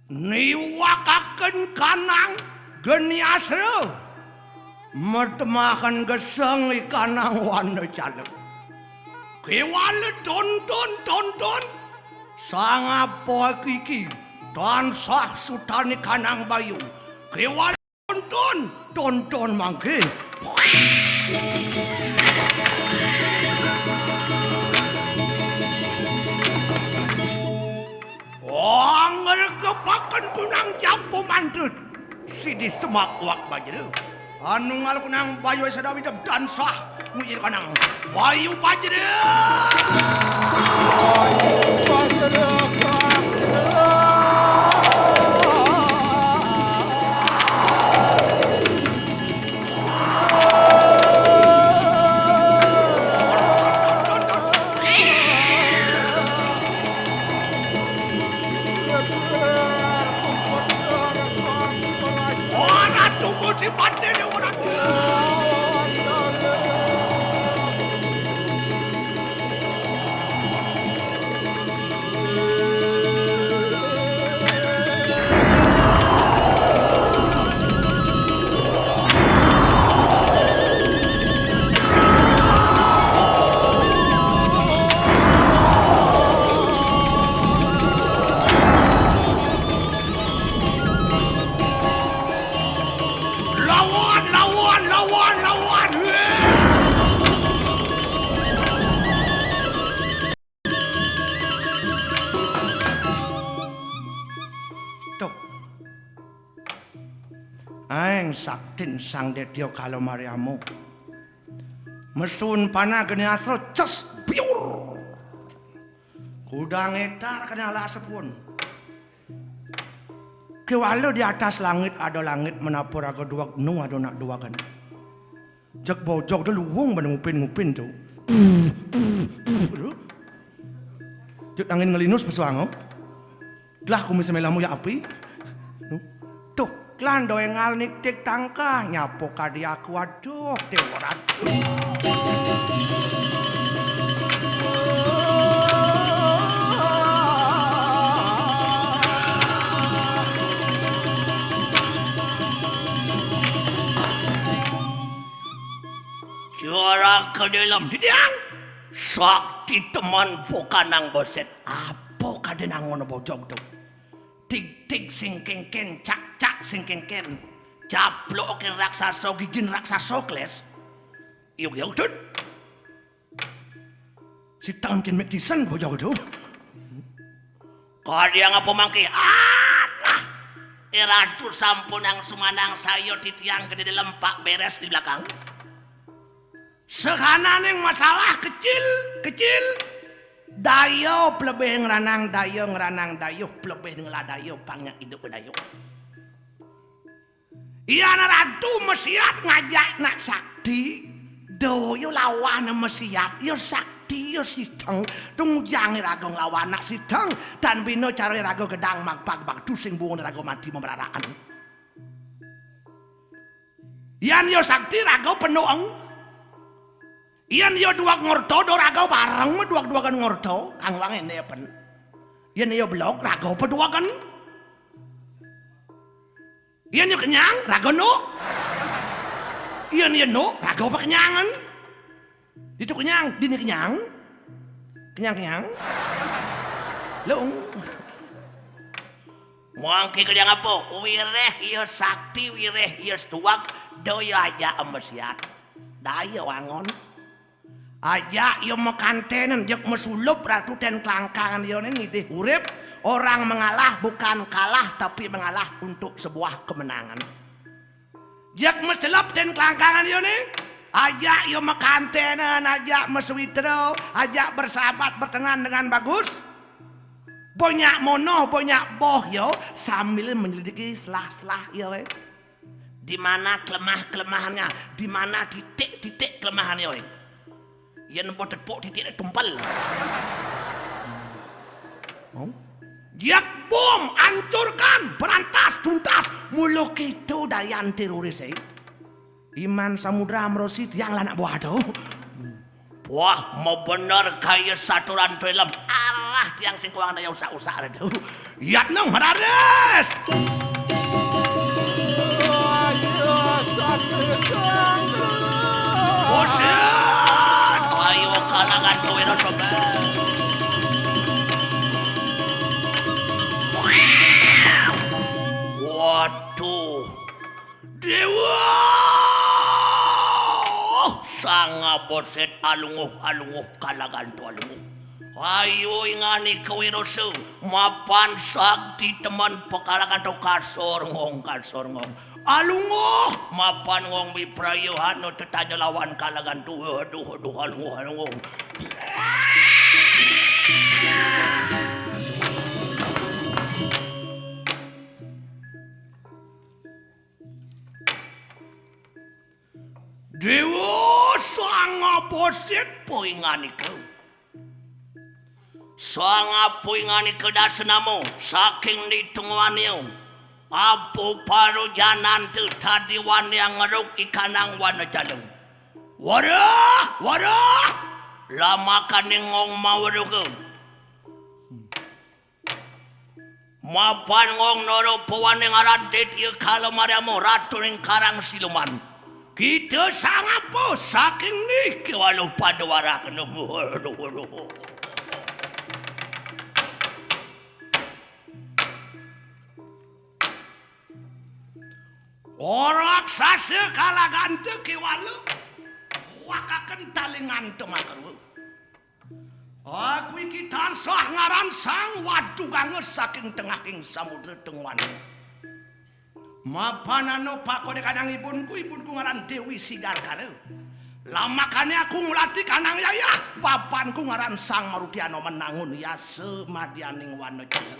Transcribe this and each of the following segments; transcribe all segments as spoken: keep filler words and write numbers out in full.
Niwakaken kanang geni asra. Metemaken geseng i kanang wana cala. Kewala tonton, tonton. Sang apa kiki tansah sutani kanang bayu. Kewala tonton, tonton mangke. Wah, ngregepaken kunang japu mantut. Sidi semak wak bajra. Anu ngal kunang bayu sadawi dem tansah ngujil kanang bayu bajra. Bayu bajra. Ora tunggu si Pante ne ora. Lawan, lawan, lawan, lawan. Tuh. Aeng saktin Sang Dedya Kala Mariama. Mesun panah geni asra, ces, biur. Kudang etar kena alas sepun. Kewala di atas langit ada langit, menapa raga duweg nu ada nak duwegan. Jeg bojog da luwung ban ngupin-ngupin tu. Jeg angin ngelinus pesuango. Telah kumis melamo ya api. Tuh, klan doengal niktik tangkah, nyapo kadi aku, aduh, Dewa Ratu. Juara ke dalam didiang. Sakti teman pokanang boset. Apa kadi nangono bojog tu? Tig-tig sing kengken, cak-cak sing kengken. Caplokin raksasa, gigin raksasa, kles. Yuk, yuk, dut. Si tangan kin mek tisen bojog tu. Kadiang apa mangke? Alah. Iratu sampun ang sumanang saya titiang gede dalam pak beres di belakang. Sehananing masalah kecil, kecil. Daya plebih ngranang daya, ngranang daya plebih ngelah daya, pang nyak idup daya. Yan ratu mesiat ngajak nak sakti, daya lawan mesiat, ya sakti, ya sideng, tungujang iraga nglawan nak sideng, tan bina cara iraga gedang magpag baktu sing buung iraga mati mamraraan. Yan ya sakti raga penuh eng. Yan ya duweg ngorta, do raga bareng duweg-duwegan ngorta, kang wangen ya pen. Yan ya belog raga peduwegan. Yan ya kenyang raga nu. Yan ya nu raga pekenyangan. Ditu kenyang, dini kenyang. Kenyang-kenyang. Lung. Mangke kenyang apa? Wireh ya sakti, wireh ya setuak, daya aja emesiat. Daya wangon. Aja ya makantenan, jeg masulup ratu ten kelangkangan ya ne ngidih urip. Orang mengalah bukan kalah, tapi mengalah untuk sebuah kemenangan. Jak maselep ten kelangkangan ya ne. Ajak ya makantenan, ajak masawitra, ajak bersahabat berteman dengan bagus. Banyak monoh, banyak boh ya, sambil menyelidiki selah-selah ya, weh. Di mana kelemah-kelemahannya, di mana titik-titik kelemahannya, weh. Yén mbok tepuk titiké tumpel. Oh. Yak bom, ancurkan, berantas, tuntas. Mula kéto dayan terorisé. Iman Samudra Amrosi tiang lanak buah to. Wah, mabener kaya saturan film. Alah tiang sing kuang daya usak-usak to. Yatna mararis. Buset. Ayo kalangan kawira sobat. Waduh. Déwa! Sang Abosit alunguh, alunguh, kalagan to alunguh. Ayo ingani kawirasa, mapan sakti temen pakalagan to kasor ngong, kasor ngong. Alunguh, mapan ngong wiprayuhana tetanya lawan kalagan to. Aduh, aduh, alunguh, alunguh. Déwa Sang Abosit poinganika. Sang Abosit poinganika dasanama saking ditunguania. Apa parujananta tadi waniang ngeruk ikanang wana jalu. Warah, warah. Lamakaning ngong maweruga. Mapan ngong nara pawaning aran Détya Kala Mariama ratuning Karang Siluman. Kita sangapa saking niki waluh pada warak kena. Raksasa kalaganta kéwala wakaken talinganta makarwa. Aku iki tansah ngaran Sang Watu Ganga saking tengahing samudra Tengwani. Mapanana pakoné kanang ibunku, ibunku ngaran Déwi Sigarkara. Lamakane aku ngulati kanang yayah, bapanku ngaran Sang Maruti Anoman nangun yasa madyaning wana jala.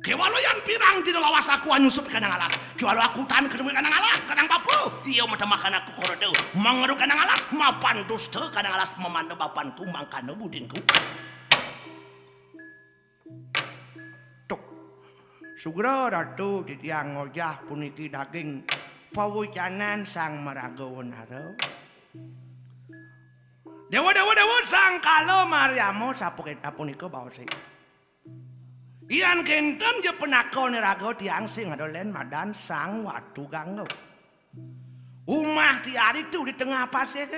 Kéwala yan pirang dina lawas aku anyusup kanang alas. Kéwala aku tan ketemu kanang alas, kanang papa. Iya matemakan aku korodo. Mangeru kanang alas, mapan dusta kanang alas mamanda bapanku mangkana budinku. Tuk. Sugra Ratu titiang ngojah puniki daging pawicanan Sang Maraga Wenara. Dewa, dewa, dewa, Sang Kala Mariama sapunika baosé. Yan kénten ja penaka niraga tiang sing ada lén madan Sang Watu Gangga. Umah tiang ditu di tengah pasih.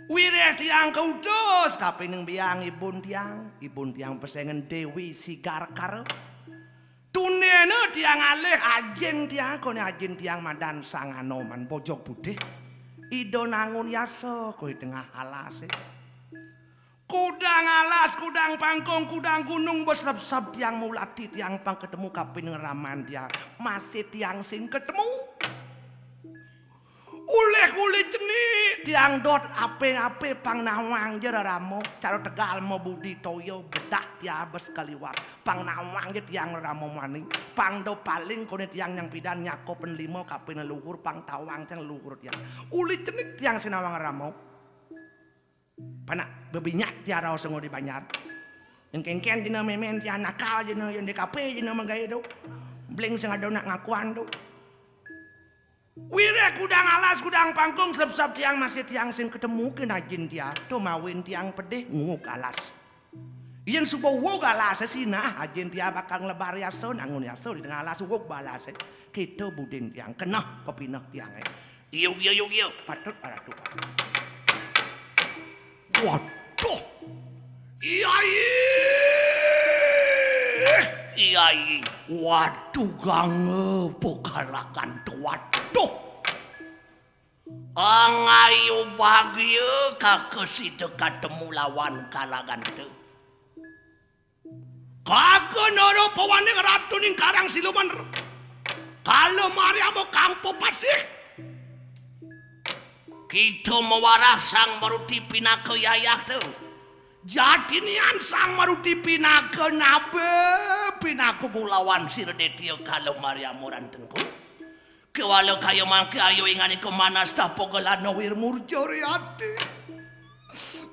Wiréh tiang kautus kapining biang ibun tiang, ibun tiang pesengan Déwi Sigarkara. Tundéna tiang alih ajin tiang, koné ajin tiang madan Sang Anoman Bojog Putih. Ida nangun yasa koné tengah alasé. Kudang alas, kudang pangkung, kudang gunung, beseb-seb tiang mulati tiang pang ketemu kapining raman tiang. Masih tiang sing ketemu. Ulih-ulih cenik tiang dot apé-apé pang nawang ja rerama. Cara tegal mabudi toya bedak tiang bes kaliwat. Pang nawang ja tiang rerama mani. Pang do paling koné tiang nyang pidan nyakup lima kapining leluhur pang tawang tiang leluhur tiang. Ulih cenik tiang sing nawang rerama. Panak bebinyak tiara sing di banjar. Yang kéngkén jena mémén tiang nakal jena yang di kapé jena magaé tu. Bling sing ada nak ngakuan tu. Wiréh kudang alas kudang pangkung sep-sep tiang masih tiang sing ketemu kén ajin tiang. Tu mawin tiang pedih nguk alas. Yén suba wug alas sinah ajin tiang bakal nglebar yasa nangun yasa di tengah alas wug balas. Kita budin tiang keneh pepineh tiangé. Yogya, yogya. Patut, patut. Waduh. Iyai. Iyai. Waduh, Gangga pagalakan to. Waduh. Angayu bagia kaka sida katemu lawan kalagan to. Kaka nara pawaning ratuning Karang Siluman. Kala Mariama kang pepasih. Kita mawarah Sang Maruti pinaka yayah to. Jatinian Sang Maruti pinaka nabe, pinaka gulawan sira Détya Kala Mariama rantengku. Kéwala kaya mangké ayu inganika manastapa gelana wir murja ri ati.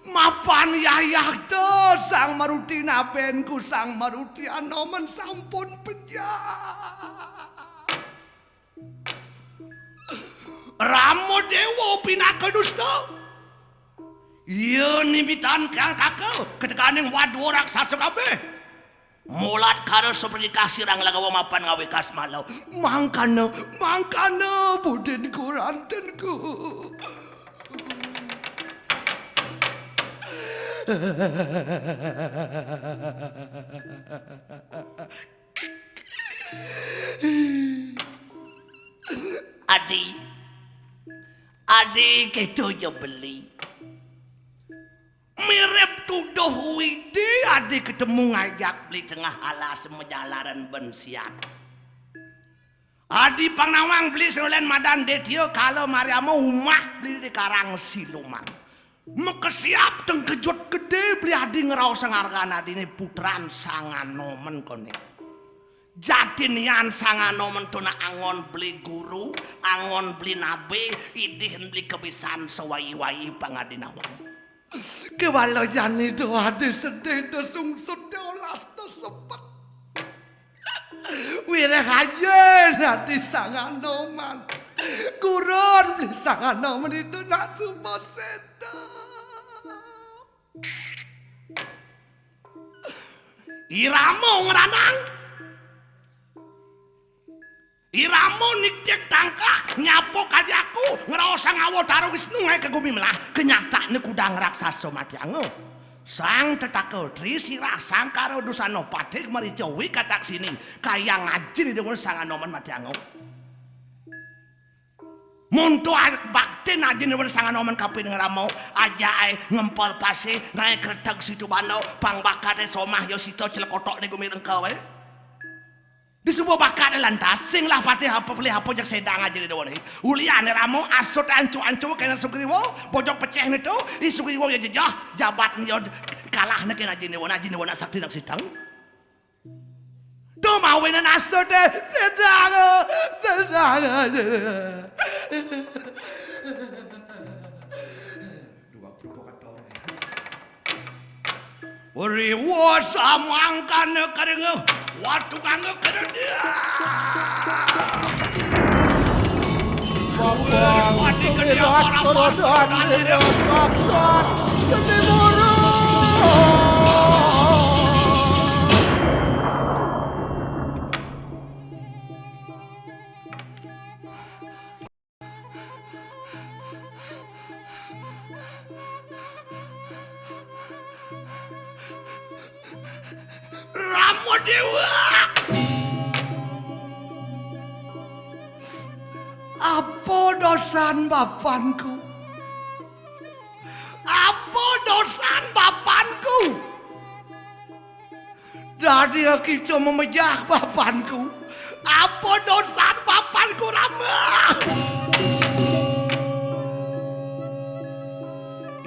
Mapan yayakta Sang Maruti nabénku Sang Maruti anomen sampun pejah. Rama Déwa pinaka dusta. Iya nimitan kang kaka, keteganing wadwa raksasa kabéh. Molat kara saprikah sirang lagawa mapan ngawé kasmala. Mangkana, mangkana budinku rantenku. Adi, adi, kéto ja beli. Mirip tuduh Widi, adi ketemu ngajak beli tengah alas majalaran bensian. Adi pang nawang beli sing lén madan Détya kala mari ama umah beli di Karang Siluman. Makesiab tengkejut gedé beli adi ngraos ngargan adiné putran Sang Anomen koné. Jatinian Sang Anomen to nak angon beli guru, angon beli nabi, idihin beli kebisan sawai-wai pang adi nawang. Kéwala jani da adi sedih, da sungsut, da olas, da sepet. Wiréh ajin adi Sang Anoman. Gurun beli Sang Anoman ento nak suba séda. Irama ngranang. Irama niktik tangkah, nyapa kajaku, ngraosang awatara Wisnu ngaé ka gumi melah, kenyatané kudang raksasa mati anga. Sang Tetaka Tri Sirah Sangkara Dusana Patih Marica Wikataksini, kayang ajin Ida Sang Anoman mati anga. Monto a-, baktin ajin Ida Sang Anoman kapining rama, ajaké ngempel pasih, ngaé kreteg situ bana, pang bakaté somah ya sita clekotok né gumi rengka wé. Disuba bakat lantas, sing lah patih apa pelih apa jeg sédang ajin Ida né. Uliané rama, asut ancu-ancu kéné Sugriwa, bojog pecéh nitu, i Sugriwa ya jejeh, jabat ya kalah né kéné ajin Ida, ajin Ida sakti nak siteng. Tuh mawinan asut deh, sédang, sédang. Dua provokator. Riwa samangkana karinga watu kanggo kenedia. Bapak sumirat kerodohan ira saksat gede buru. Rama Déwa. Apa dosan bapanku? Apa dosan bapanku? Dadi kita memejah bapanku. Apa dosan bapanku, Rama?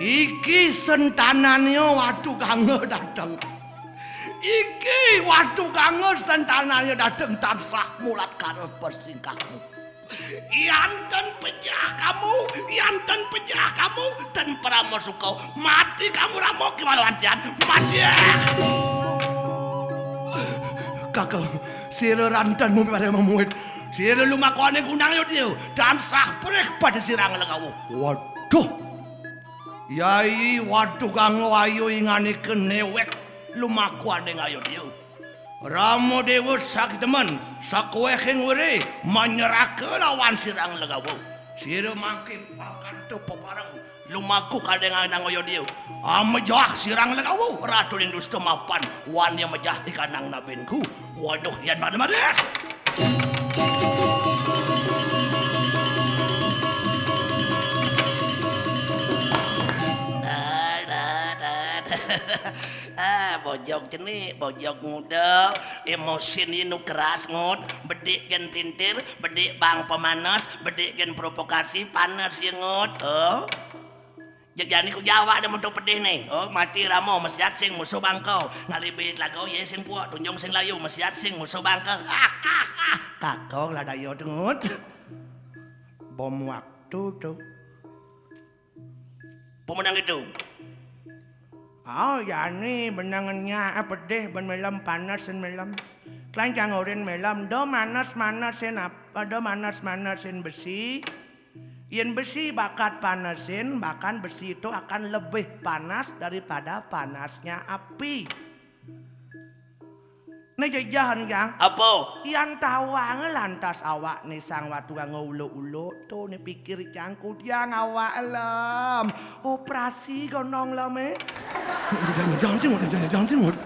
Iki sentanannya Watu Gangga dateng. Iki Watu Gangga sentanannya dateng tansah mulat karep persingkahmu. Yan ten pejah kamu, yan ten pejah kamu, ten parama suka. Mati kamu Rama, kéwala wantian. Mati. Kakang, sira rantenmu pada mamuit. Sira lumaku aning gunang Yudya, tansah perih pada sirang legawa. Waduh. Yai Watu Gangga ayu inganika néwék lumaku aning Ayodya. Rama Déwa sakti temen, sakuéhing wiri, manyeraka lawan sirang legawa. Sira mangkin pakanto pepareng, lumaku kadéngan nang Ayodya. Amejah sirang legawa, Ratu Nindusta mapan, wani amejah ikanang nabinku. Waduh, yan pada maris. Ah, bojog cenik, bojog nguda, emosin yén nu keras ngut, bedik gén pintir, bedik bang pemanas, bedik gén provokasi, panas ya ngut. Oh. Jeg jani ku jawab deh mutu pedih nih. Oh, mati Rama, mesiat sing musuh bangka. Ngalibi telaga, ye sing puak, tunjung sing layu, mesiat sing musuh bangka. Kakong lah dayo tu ngut. Bom waktu tuh. Pemenang itu. Oh, jani benangannya, ah, pedih ben melem, panas sen melem. Kelancang urin melem, do manas-manasin apa, do manas-manasin besi. Yen besi bakat panesin, bahkan besi itu akan lebih panas daripada panasnya api. Né jejahan, Jang. Apa? Yan tawang lantas awak né sang watu nguluk-uluk to né pikir cangku tiang awak lem. Operasi gonong lem, eh. Jangan, jangan cingut, jangan, jangan cingut.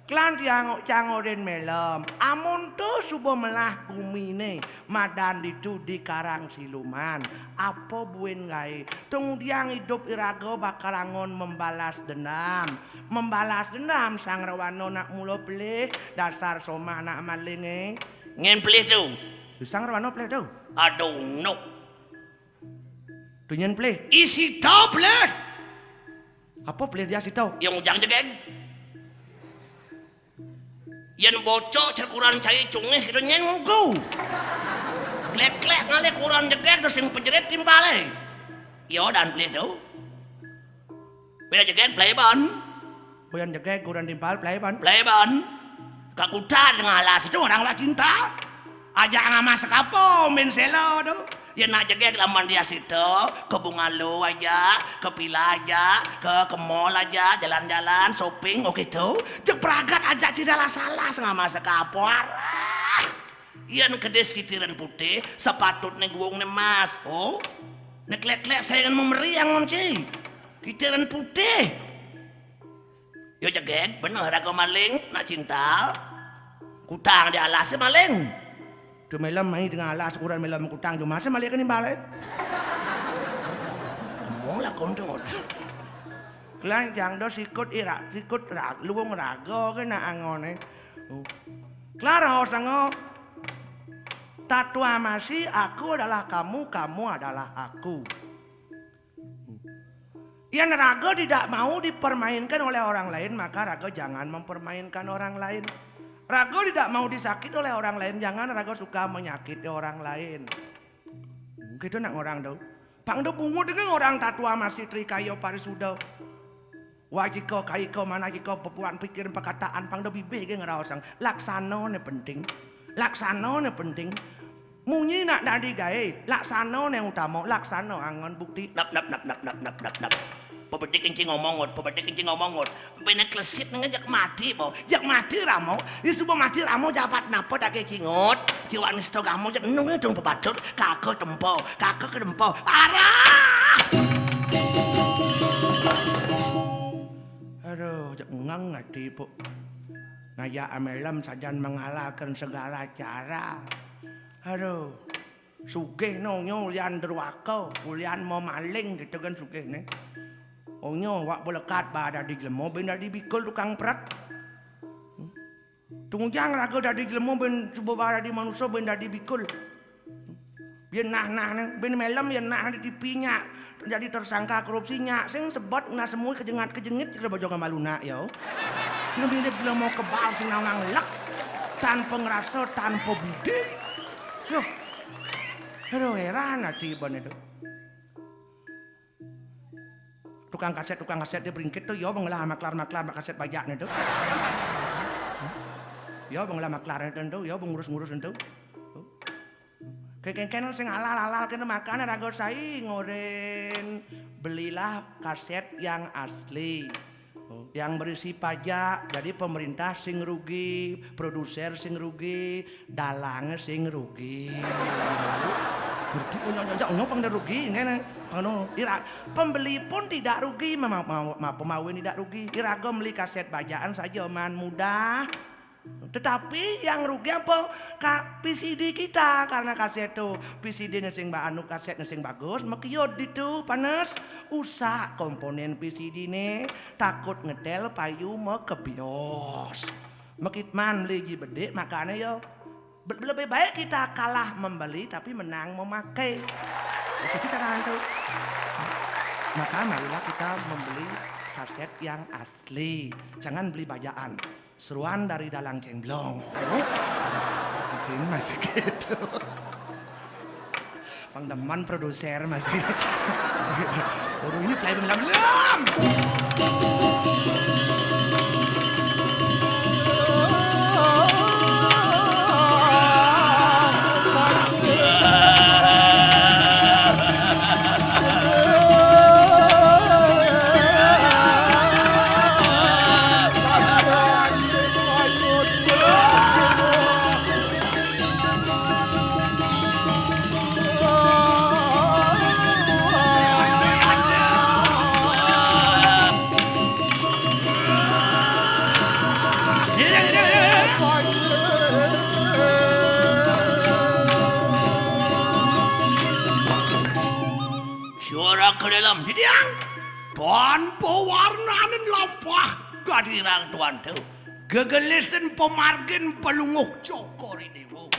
Klan tiang cang urin melem. Amun to suba melah guminé madan ditu di Karang Siluman. Apa buin gaé? Tungdiang idup iraga bakal angon membalas dendam. Membalas dendam, Sang Rewana nak mula pelih, dasar somah nak malingé. Nyén pelih tu? Sang Rewana pelih tu. Aduh, nuk. Tu nyén pelih? Isita pelih. Apa pelih dia sita? Yang ujang jegég. Yén bocok cerkuran cai cungih itu nyén ngugu. Klek-klek ngalih kuran jegég tu sing pejerit timpalé. Iya dan pelih tu. Beda jegég pelih ban. Kuran jegég, kuran timpal pelih ban. Pelih ban. Kakutan dengan alas itu orang lagi cinta. Ajak ngamas kapo main selo tu. Ya nak jegég laman dia situ, ke Bungalu aja, ke Pila aja, ke, ke mall aja, jalan-jalan, shopping, oke tu. Cek pragat aja tidak lah salah ngamas kapo arah. Yan kedis kitiran putih, sepatutnya guung emas. Oh, neklek-klek saya ingin memberi yang ngunci. Kitiran putih. Yo jegég, bener raga maling, nak cinta. Kutang di alas maling. Tu melem mai dengan alas kuran melem kutang cuma semaling kena balik. Mola kontong. Kelanjang do sikut irak, sikut rak, luung raga kena angone. Klara sango. Tatua masih, aku adalah kamu, kamu adalah aku. Yang raga tidak mau dipermainkan oleh orang lain, maka raga jangan mempermainkan orang lain. Raga tidak mau disakiti oleh orang lain, jangan raga suka menyakiti orang lain. Kita nak orang tu. Pang tu bungut dengan orang tatua masih trikaya parisuda. Wajika, kaika, manajika, pepuan pikiran perkataan, pang do bibih ge ngeraosang. Laksana ne penting. Laksana ne penting. Munyi nak dadi gae, laksana ne utama, laksana angon bukti. Nap, nap, nap, nap, nap, nap, nap, nap. Pebedik kencing ngomong ngot, pebedik kencing ngomong ngot. Bene klesit nengah jak mati bo, jak mati ramo. Ya suba mati ramo jabat napa dage cingot. Jiwa nista gamo jak nung dong pebatut, kaka tempo, kaka ke tempo. Arah! Aduh, cek ngang ati, Bu. Ngajak amelem sajan mengalahkan segala cara. Aduh, sugih no nyo ulian derwaka, ulian memaling gitu kan sugih ne. Onyo wak belekat ba dadi jelema ben dadi bikul tukang pret. Tungjang raga dadi jelema ben suba ba dadi manusa ben dadi bikul. Yen nah-nah ne, ben melem yen nah di T V nya, jadi tersangka korupsi nya, sing sebot nah semua kejengat-kejengit kira bojong malu nak yo. Kira bila jelema kebal sing nawang lek, tanpa ngerasa, tanpa budi. Yo. Aduh, heran ati iban itu. Tukang kaset, tukang kaset dia beringkit tu, yo bengelah maklar-maklar kaset bajaknya tu. Yo bengelah maklar itu tu, yo bengurus-ngurus itu. Keken sing halal-halal kena makan raga sai ngoren. Belilah kaset yang asli. Yang berisi pajak, jadi pemerintah sing rugi, produser sing rugi, dalang sing rugi. Ngerti? Oh, nyok, nyok, nyok, pang rugi, ngene. Anu, ira, pembeli pun tidak rugi, ma-, ma-, ma-, pemawin tidak rugi. Iraga beli kaset bajaan saja, man, mudah. Tetapi yang rugi apa? Ka-, P C D kita, karena kaset tu, P C D ne sing ba-, anu, kaset ne sing bagus, makiud ditu, panas. Usak komponen P C D ne, takut ngetel payu makebios. Makit man beli ji bedik, makane yo. Be-, lebih baik kita kalah membeli tapi menang memakai. Itu kita kan tu. Maka marilah kita membeli kaset yang asli. Jangan beli bajaan. Seruan dari dalang cemblong. Cing masih gitu. Pang demen produser masih. Guru ini play belum, belum. Suara ke dalam didiang. Tanpa warnaning lampah gadirang tuan tu. Gegelisen pemargin pelunguh cokor dewa.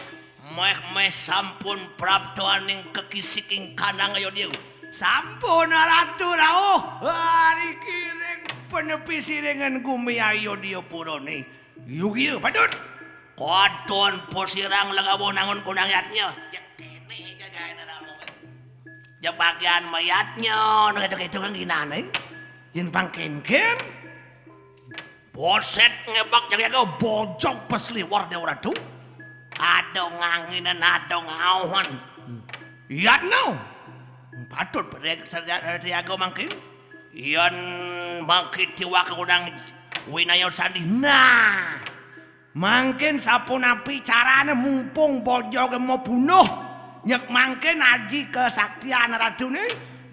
Meh-meh sampun praptaning kekisiking kanang Ayodya. Sampun Ratu rauh, hari kiring penepi siringan gumi Ayodya purane. Yugia patut. Katon posirang legawa nangun kunang yatnya. Jek kene gagaene ramu. Jek bagian mayatnya, nu keto-keto kan ginane. Yen pangken-ken. Boset ngebak jaga bojog pesliwer Dewa Ratu. Ada nganginan, ada ngauhan. Yatno. Patut berek siaga mangkin. Yen mangkin tiwak kunang winaya sandi. Nah. Mangkin sapunapi carane mumpung bojoge mau bunuh. Nyek mangkin aji kesaktian ratune.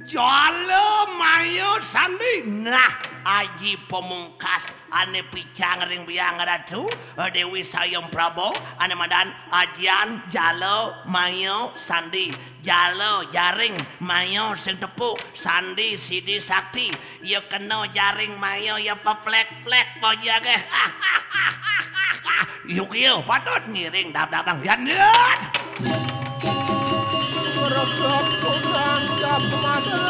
Jala maya sandi. Nah, aji pamungkas ane picang ring biang ratu, Dewi Sayang Prabu, ane madan ajian jala maya sandi. Jala jaring maya sing tepuk, sandi sidi sakti. Ya kena jaring maya ya peplek-plek bojage. Yuk ya patut ngiring dab-dabang. Yan, yan. Berkepung dan mata.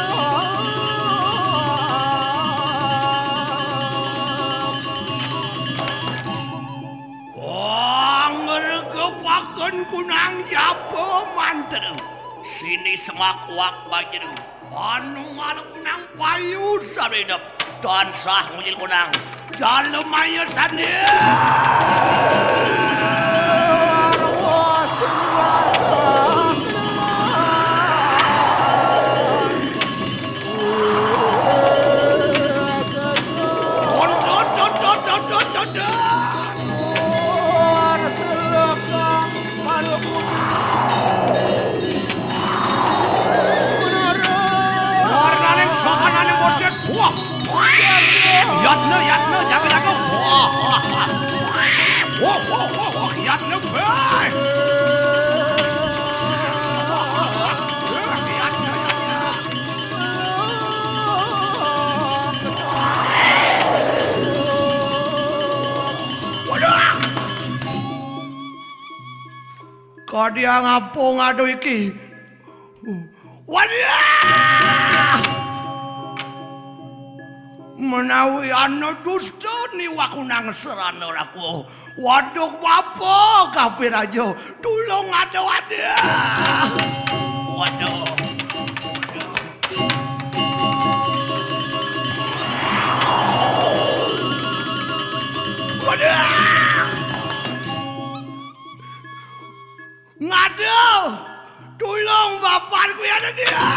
Wong ngregepaken kunang jaba mantra. Sini semak wak bajra. Anu malu kunang payu saridep. Tansah ngujil kunang. Jala maya sandi. Arwah sing warga. Warnaning sahananing boset. Wah. Yatna, yatna, jaga, jaga. Wah, wah, wah. Wah, wah, wah, wah. Yatna, wah. Yatna, yatna. Waduh! Kadiang apa ngadu iki? Waduh! Menawi ana dusta niwakunang serana raku. Waduh, bapa kabeh raja. Tulung ada, waduh. Waduh. Waduh. Ngadu. Tulung bapan kuwi ada dia.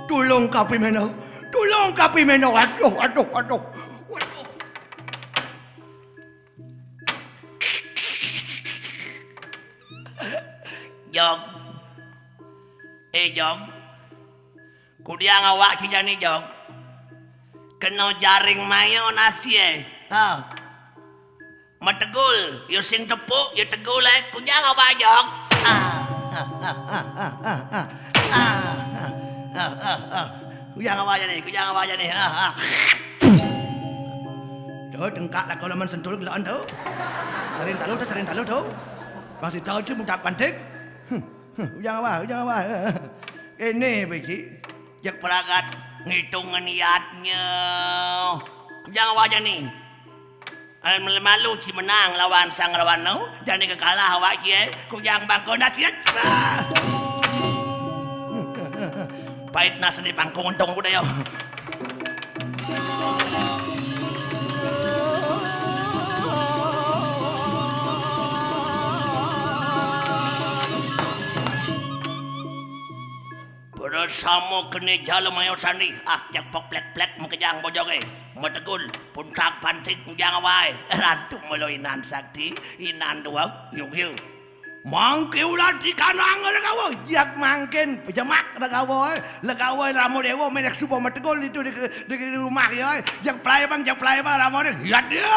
Tulung kapimeno. Tulung kapimeno. Aduh, aduh, aduh. Waduh. Jog. Eh, Jog. Kudiang awak ki jani, Jog. Kena jaring mayo nasi, eh. Ha. Mategul, yo sing tepuk, yo tegul, eh. Kudiang awak, Jog. Ha. Ha, ha, ha, ha, ha, ha. Ha, ha, ha, ha, ha. Kudiang awak jani, kudiang awak jani. Ha, ha. Tu tengkak lah kalau men sentul gelaan tu. Sering talu tu, sering talu tu. Masih tahu tu mutak pantik. Hmm, hmm, ujang awak, ujang awak. Ini biji. Jek peragat ngitung niatnya. Ujang awak jani. Malu ci menang lawan sang rawan tu, jani kekalah awak ci, eh. Kujang bangko nasi, eh. Ait nasa di pangkung untung aku dah ya. Pada sama kene jala mayo sandi. Ah, jak pok plek-plek makejang bojoke. Mategul, puntak pantik ngujang awai. Ratu melo inan sakti, inan duweg, yuk, yuk. Mangke ulah dikanang regawa, jak mangkin pejemak regawa, eh. Legawa Rama Dewa menek suba mategul itu di, di rumah ya, eh. Jak pelai bang, jak pelai bang, Rama Dewa, ya dia.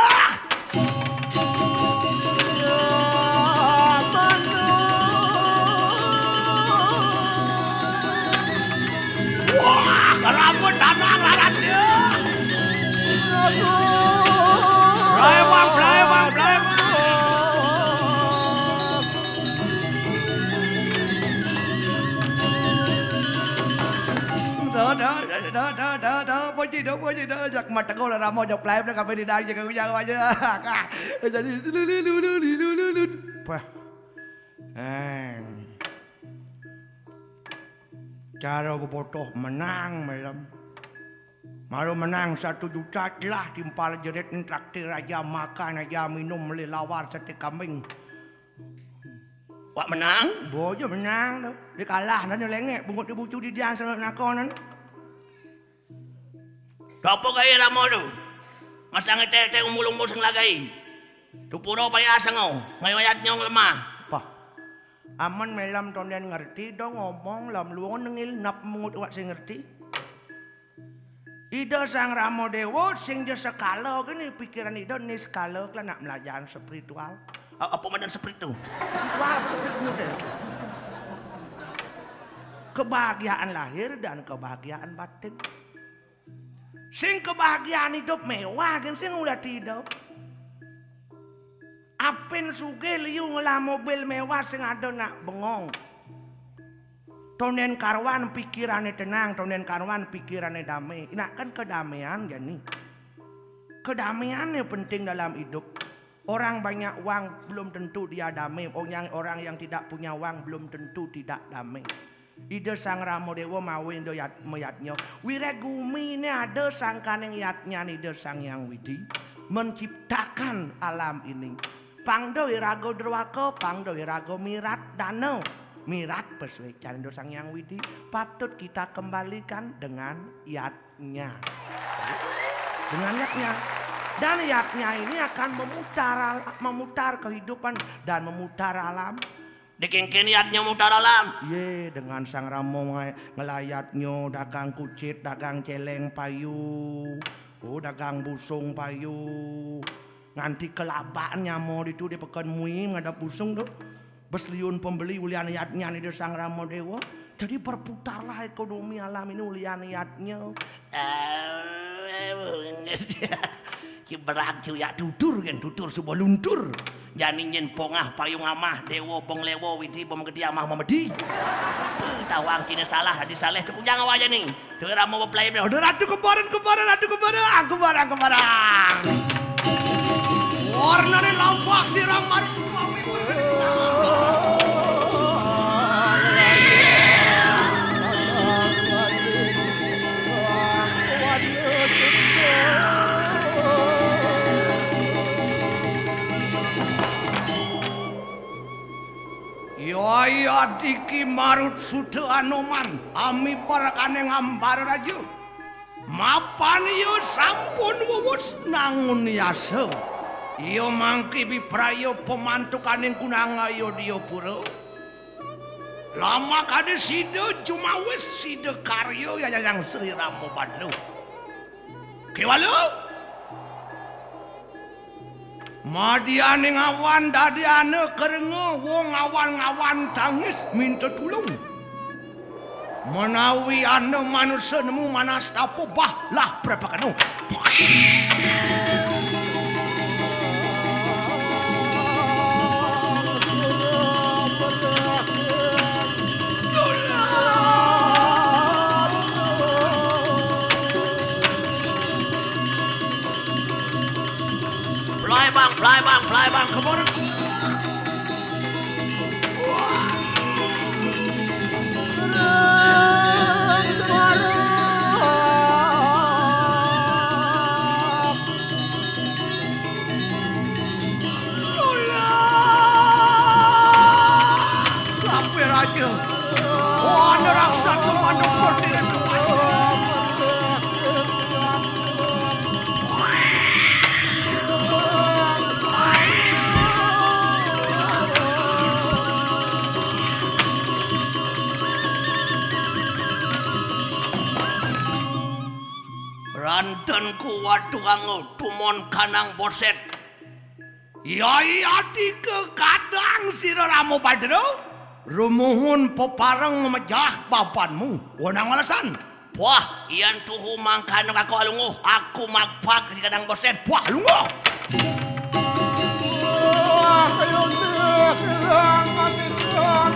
Wah, rambut tanah lalat dia. Plai bang, plai bang, plai bang. Dah, dah, dah, dah, dah, dah, dah, puji dah, puji dah. Jak mategul Rama, jak pelai dah, kape di dari, jak kujang aja. Jadi, lu, lu, lu. Wah. Eh. Cara bebotoh menang, malam. Malu menang satu juta telah timpal jerit, traktir aja makan, aja minum, beli lawar, sate kambing. Wak menang? Bojo menang tu. Dia kalah dan dia lengek, bungut dia bucu di dian sana nakonan. Apa gaya Rama tu? Masang ete-ete umbul-umbul sing lagai. Tu pura payah sango, ngayat nyong lemah. Pah. Aman malam tonden ngerti dong ngomong lam luang nengil nap mengut wak sing ngerti. Ida Sang Rama Dewa sing ja sekala kene pikiran ida niskala kala nak melajahan spiritual. A-, apa madan spiritu? Spiritual, spiritual. Kebahagiaan lahir dan kebahagiaan batin. Sing kebahagiaan idup mewah, gen sing ulah idup. Apin sugih liu ngelah mobil mewah sing ada nak bengong. Tonden karuan pikirane tenang, tonden karuan pikirane damai. Nak kan kedamaian jani. Kedamaian yang penting dalam hidup. Orang banyak uang belum tentu dia damai. Orang, orang yang tidak punya uang belum tentu tidak damai. Ida Sang Rama Dewa mawi ida yat-, mayatnya. Wiréh gumi ini ada sangkaning yatnyan Ida Sang Hyang Widi menciptakan alam ini. Pangda iraga dewaka, pangda iraga mirat dana. Mirat pasuécan Ida Sang Hyang Widi patut kita kembalikan dengan yatnya. Dengan yatnya. Dan yatnya ini akan memutar al-, memutar kehidupan dan memutar alam. Dikengken yatnya mutar alam. Ye, dengan Sang Rama ngai-, ngelayatnya dagang kucit, dagang celeng payu. Oh, dagang busung payu. Nganti kelabaan nyama ditu di peken mui ngadap busung tu. Bes liun pembeli ulian yatnya ni di Sang Rama Dewa. Jadi berputarlah ekonomi alam ini ulian yatnya. Ki berag ki uyak tutur kan, tutur suba luntur. Jani nyen pongah payung amah, dewa bong lewa, widi bong gedi amah mamedi. Tawang kini salah, adi saleh tu kujang awak jani. Tu rama beplay, udah ratu kebaran, kebaran, ratu kebaran, kebaran, kebaran. Warnane lampah sirang marit suami. Yaya diki marut suta Anoman, ami parakane ngambar raja. Mapan iya sampun wuwus nangun yasa. Iya mangki bipraya pamantukaning kunangaya Diyapura. Lamakane sida jumawis sida karya Yayang Sri Rama Badra. Kéwala. Madianing awan dadi ana kerenga, wong awan-awan tangis minta tulung. Menawi ana manusa nemu manastapa, bah lah prepakeno. Fly bang, fly bang, fly bang, kebon. Aduh. Oh, ana raksasa manuk persinan. Ranten kuwat tuango tumon kanang boset. Yai adika kadang sira Rama Badra, rumuhun pepareng mejah bapanmu. Wenang walesan. Wah, yan tuhu mangkana aku alungguh, aku magpag di kanang boset. Wah, lungguh. Wah, kayone kilang atikan.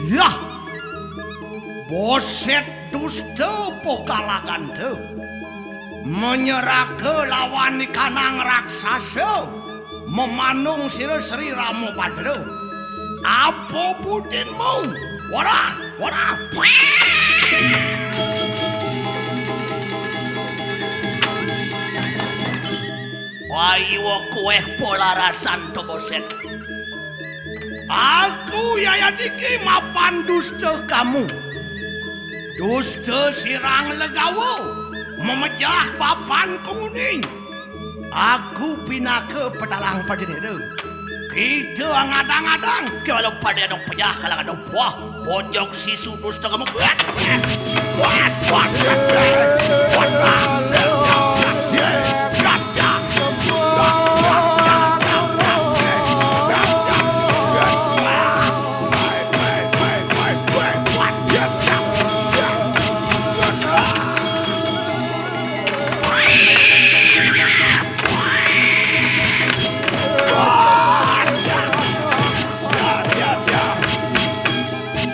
Yah, boset dusta pokalaganta. Menyeraka lawan ikanang raksasa, memanung sira Sri Rama Badra. Apa budinmu? Warah, warah. Wayuwa kuweh polarasan to boset. Aku yayadiki mapan dusta kamu. Dusta sirang legawa, memejah bapan kunguni. Aku pinaka petalang padinira. Kita ngadang-adang, kewala pada anu pejah kalang anu buah, bojok sisu dusta kamu. Buat, buat, buat, buat, buat, buat, buat.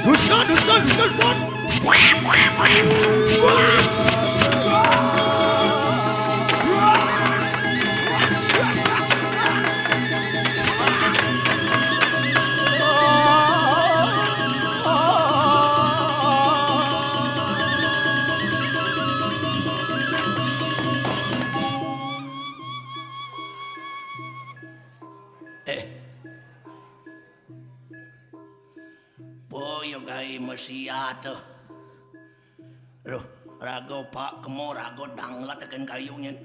Dusta, dusta, dusta, dusta. Eh. Boyo gaé mesiat. Duh, raga pak kemo, raga danglet akan kayu nyén.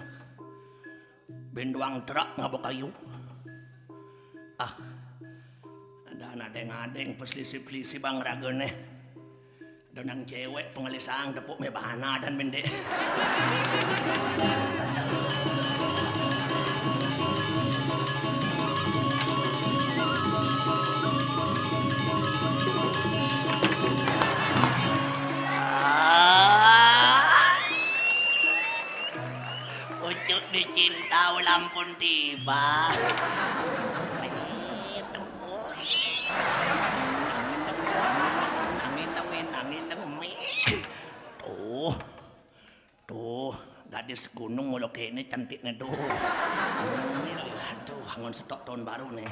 Binduang truk ngaba kayu. Ah, ada adeng-adeng peselisip-selisip bang ragané. Donang cewek pengelisang tepuk mé bana dan mendek. Ah. Pucuk dicinta ulam pun tiba. Angin, angin, angin, angin, angin. Tuh, tuh, gadis gunung mula kéné cantiknya tuh. Aduh, angon setok tahun baru nih.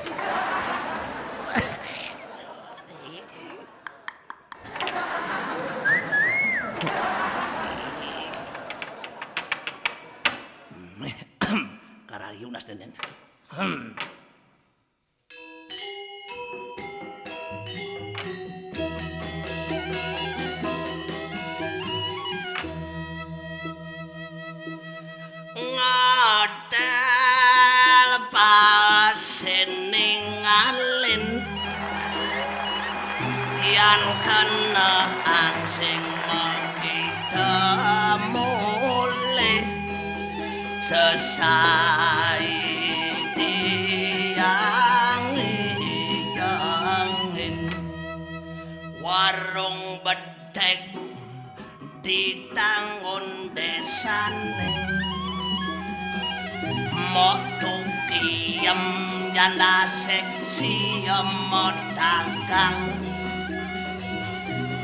Karayu nas denen. Hmm. Ngadel pasining alin, yan kena ansing mengita mulih, sesai tiang ijangin. Warung bedek ditangun désané. Mok tukiem janda seksi, mok dagang.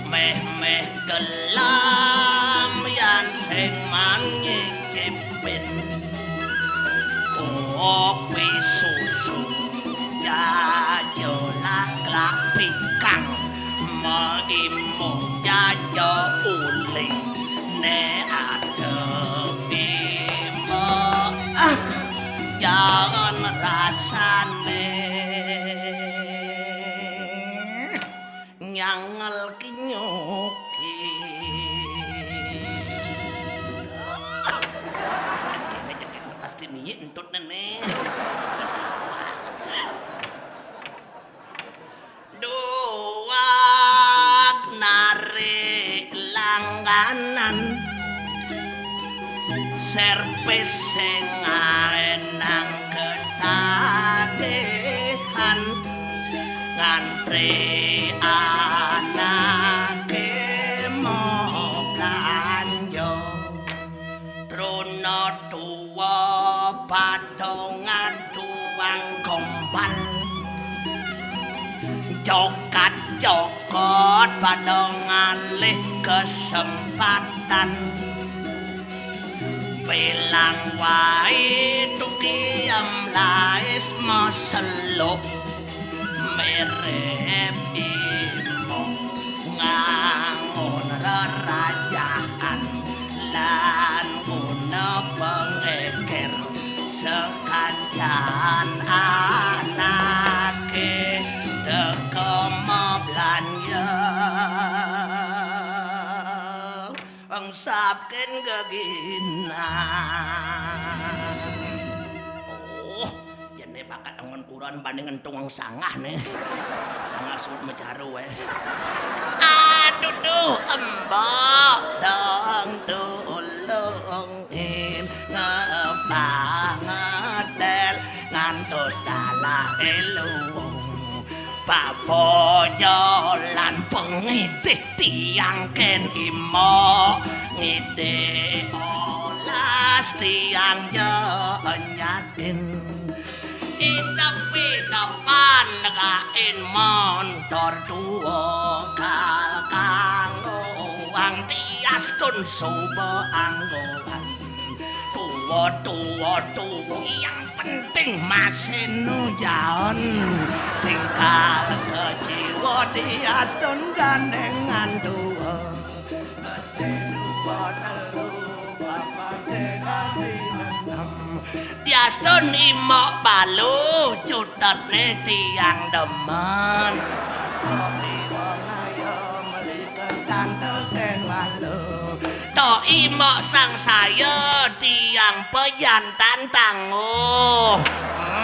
Méh-méh gelem yan sing manyicipin. Kopi susu jajalah Lak pikang maimu jaja uling ne ada bima. Ah, jangan rasane nyangel kinyuki. Pasti niye entut nene. Duwag narik langganan, servis sing aenang ketagihan, ngantri anake mau blanja. Truna tuwa padha ngaduwang gompan. Jokat-jokat padha ngalih kesempatan. Bilang wae tukiem lais meseluk. Mirip imo ngangon rerajahan lan guna pengekir sekancan anake teka mablanja. Engsapken geginan. Oh, yen ne bakat angon kuran banding entung sangah ne. Sangah suut mecaru wae. Aduh duh, embok dong tulungin ngebang ngedel ngantos dalah eluwung. Papojo lan pengidih tiang ken imo ngidih olas tiang nyatin. Idep-idepan negain montor tuwa kal kanggo wang tias tun suba anggoan. Tuwa, tuwa, tuwa, yang penting masih nujaon. Sing kal kejiwa diastun gandengan dua. Masih dua, telu, papat, lima, enam. Diastun imok balu, cutetne tiang demen. Kopi wong ayo melikan tante ken walu. Tok imok sang saya tiang pejantan tangguh. Eh,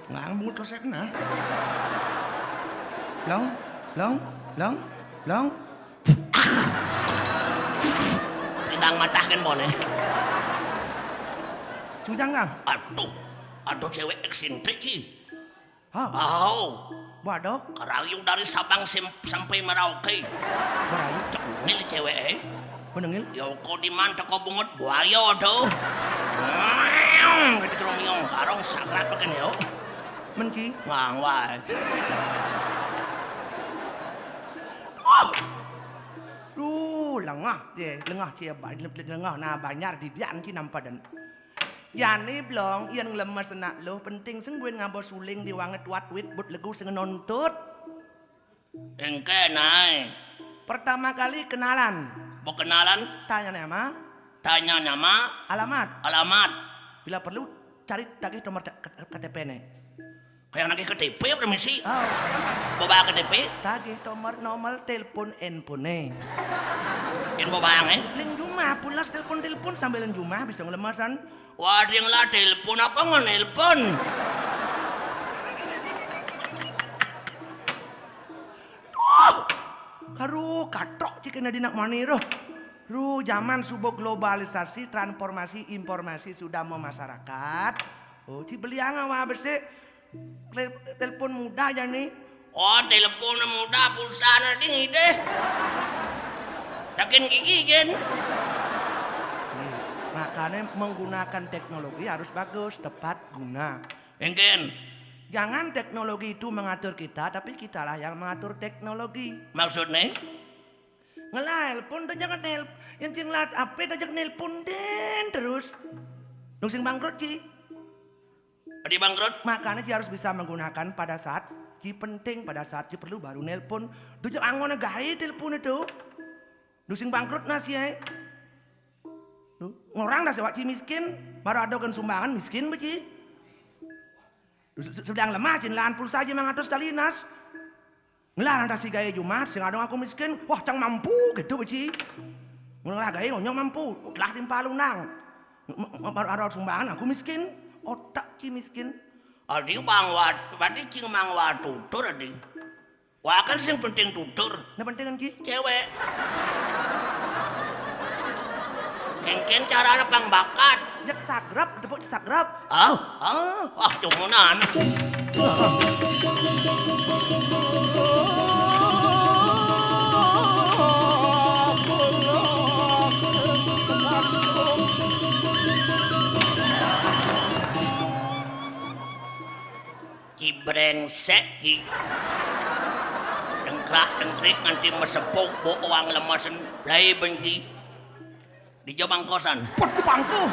ngang mungut kresek nah. Long, long, long, long. Pindang matah kan bone. Sujang, Kang. Aduh, aduh cewek eksentrik ki. Hah? Au. Waduh. Kerayu dari Sabang sim-, sampai Merauke. Kerayu. Cengil cewek, eh. Menengil. Yo kok di man teko bungut buaya tuh. Gitu terus miong karong sakrat peken yo. Menci. Ngang wae. Wah. Duh, lengah ye, lengah ye, lengah nah banjar di dian ki nampa den. Jani blong, yen nglemes enak luh, penting sing buin ngaba suling di wanget wat wit but legu sing nontut. Engke nae. Pertama kali kenalan. Mbok kenalan? Tanya nama. Tanya nama. Alamat. Alamat. Bila perlu, cari tagih nomor K-, K-, K T P ne. Kayak nagih K T P, permisi. Oh. Bawa K T P. Tagih nomor, nomor telepon handphone ne. Yen bawa bayang, eh? Ling jumah, pulas telepon-telepon sambil ling jumah, bisa ngelemesan. Wah, dia ngelah telepon apa ngenelpon? Duh, karu katrok cik kena dinak mani roh. Ru zaman subuh globalisasi, transformasi, informasi sudah memasyarakat. Oh, ci beliang awak besik. Tel-, telepon muda aja nih. Oh, telepon muda, pulsa na ding ide. Yakin gigi jen. Makanya menggunakan teknologi harus bagus, tepat guna. Engken. Jangan teknologi itu mengatur kita, tapi kitalah yang mengatur teknologi. Maksudnya? Ngelah nelpon, dah jangan nelpon. Yang cing lat apa, dah jangan nelpon den terus. Dong sing bangkrut, Ci. Adi bangkrut? Makanya Ci harus bisa menggunakan pada saat Ci penting, pada saat Ci perlu baru nelpon. Duh, jangan angon gae telepon itu. Dong sing bangkrut nasi, eh. Ngorang dah sewak Ci miskin, baru ada kan sumbangan miskin beci. Sedang lemah, Ci, lahan pulsa aja mangatus kali nas. Ngelarang dah si gae Jumat, sing ada aku miskin, wah, cang mampu gitu beci. Ngelarang gae, onyok mampu, telah timpal unang. Baru ada sumbangan, aku miskin. Otak Ci miskin. Adi bang wat, berarti cing mang wat tutur, Adi. Wah, kan sing penting tutur. Nah, penting kan, Ci? Cewek. Kengken caranya pang bakat. Jak sagrap, tepuk sagrap. Ah, ah, ah, cumunan. Ki brengsek ki. Dengkrak dengkrik nganti mesepuk, bok wang lemesen, blai benci. Di jabang kosan. Pot di pangku.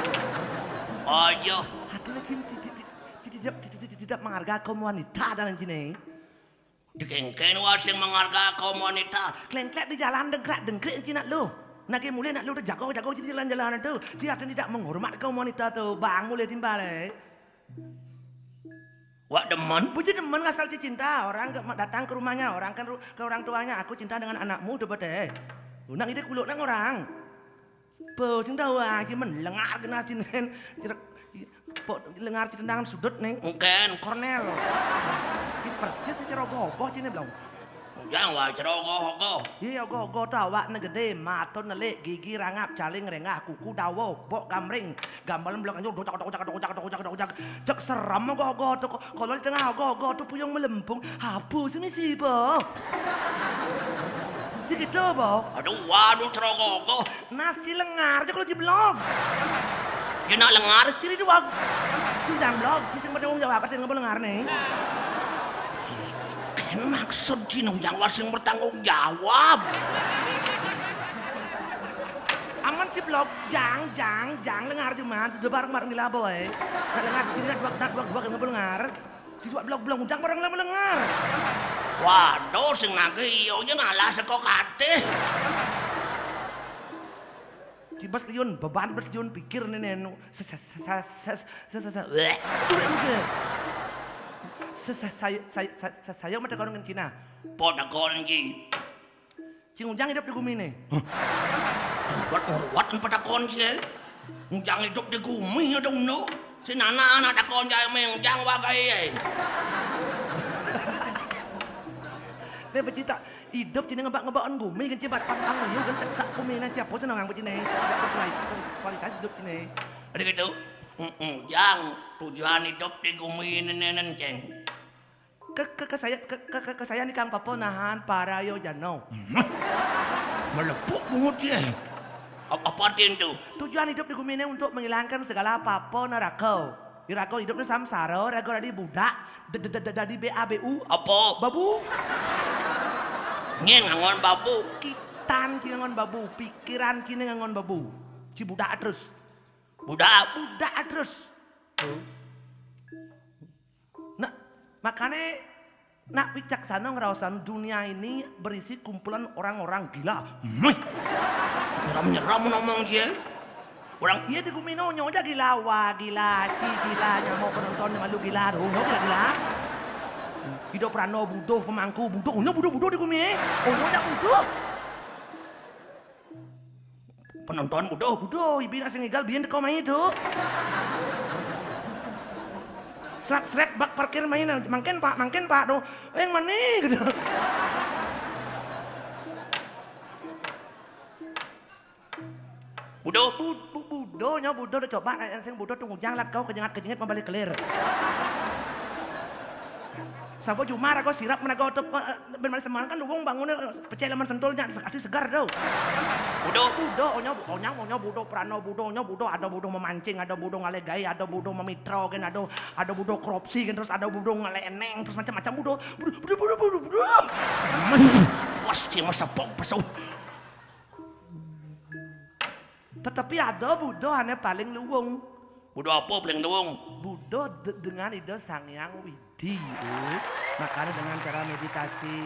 Aja. Hati lagi tidak tidak tidak tidak tidak menghargai kaum wanita dan cine. Dikengken wasing menghargai kaum wanita. Klengklek di jalan dengkrak dengkrik cina lu. Nagi mulai nak lu udah jago-jago jadi jalan-jalan tuh. Dia tidak menghormat kaum wanita tuh. Bang mulai timbal, eh. Wak demen? Puji demen asal Ci cinta. Orang ke, datang ke rumahnya, orang kan ru- ke orang tuanya, "Aku cinta dengan anakmu," coba deh. Unang ide kuluk nang orang. Bo sing tahu aja men lengar kena sinen. Kira pok lengar Ci tendangan sudut nih. Mungkin Kornel. Ci persis Ci rogoh-rogoh Ci ini belum. Ujang wae cerogoh-ogoh. Iya, ogoh-ogoh tuh awakne gede, mata nelik, gigi rangap, caling rengah, kuku dawa, bok gamring, gambalan belakang jauh, docak, docak, docak, docak, docak, docak. Cek serem ogoh-ogoh tuh, ko- kalau di tengah ogoh-ogoh tuh puyung melempung, abu sih misi po. Cik gitu po. Aduh, waduh, cerogoh-ogoh. Nas Ci lengar aja kalau jeblok. Dia nak lengar, ciri dua. Cundang blok, Ci sing bertanggung jawab, ada yang ngebel lengar nih. Kan maksud Ci nang yang wasing bertanggung jawab. Aman Ci blok, jang, jang, jang lengar cuma, tuh bareng-bareng gila boy. Nak lengar, jadi nak dua, nak dua, dua, ngebel lengar. Ci dua blok belum, jang bareng ngebel lengar. Waduh, sing nagih iya aja ngalah seko katih. Ci bas liun, beban bas liun pikir nih nih. Sa- sa- sa- sa- sa- sa- sa- sa- bleh. Turun ke. Sa- sa- Saya saya saya saya mata korong Cina. Pot korong Ci. Cing Ujang hidup di gumi nih. Kuat kuat empat takon Ci. Ujang hidup di gumi ada uno. Si nana anak takon jaya meng jang wagai. Dia bercerita hidup Cina ngebak-ngebakan gumi kan cepat pang pang liu kan sak sak gumi nah siapa senang angkut Cina. Kualitas hidup Cina. Ada gitu. Ujang tujuan hidup di gumi ini nen ceng. Ke ke ke saya ke ke ke, ke saya nih Kang Papo nahan para yo jano. Melepuk bungut ya. Apa artinya itu? Tujuan hidup di gumi ini untuk menghilangkan segala papo neraka. Irago hidupnya samsara, rago tadi budak, d- d- d- d- dari B A B U. Apa? Babu. Nyen ngangon babu. Kitan kini ngangon babu, pikiran kini ngangon babu. Si budak terus. Budak. Budak terus. Nah, makanya nak bijaksana ngerawasan dunia ini berisi kumpulan orang-orang gila. Meh. Nyeram-nyeram ngomong dia. Orang iya di gumi no nyonya gila, wah gila, ci gila, nyamuk penonton malu gila, runo gila gila. Hidup rano buduh pemangku buduh, nyo buduh buduh di gumi eh. Oh nyonya buduh. Penonton buduh buduh, ibi nak sing igal biyen teko main itu. Seret seret bak parkir main, mangken pak, mangken pak, tuh, eh yang mana gitu. Budo. Bu, bu, budo, nyo budo udah coba nak sing budo tuh ngujang lat kau kejengat kejengat membalik kelir. Sapa jumah raga sirep menaga otot, eh, eh, ben manis semangat kan wong bangunnya pecel laman sentul nya, ati segar do. Budo. Budo, onya, onya, onya budo, prano budo, onya budo, ada budo memancing, ada budo ngalegai, ada budo memitra kan, ada, ada budo korupsi kan, terus ada budo ngeleneng, terus macam-macam budo. Budo, budo, budo, budo, budo. Wah, cing masa pok pesawat. Tetapi ada budo ane paling luwung. Budo apa paling luwung? Budo de-, dengan Ida Sang Hyang Widi. Oh. Makanya dengan cara meditasi,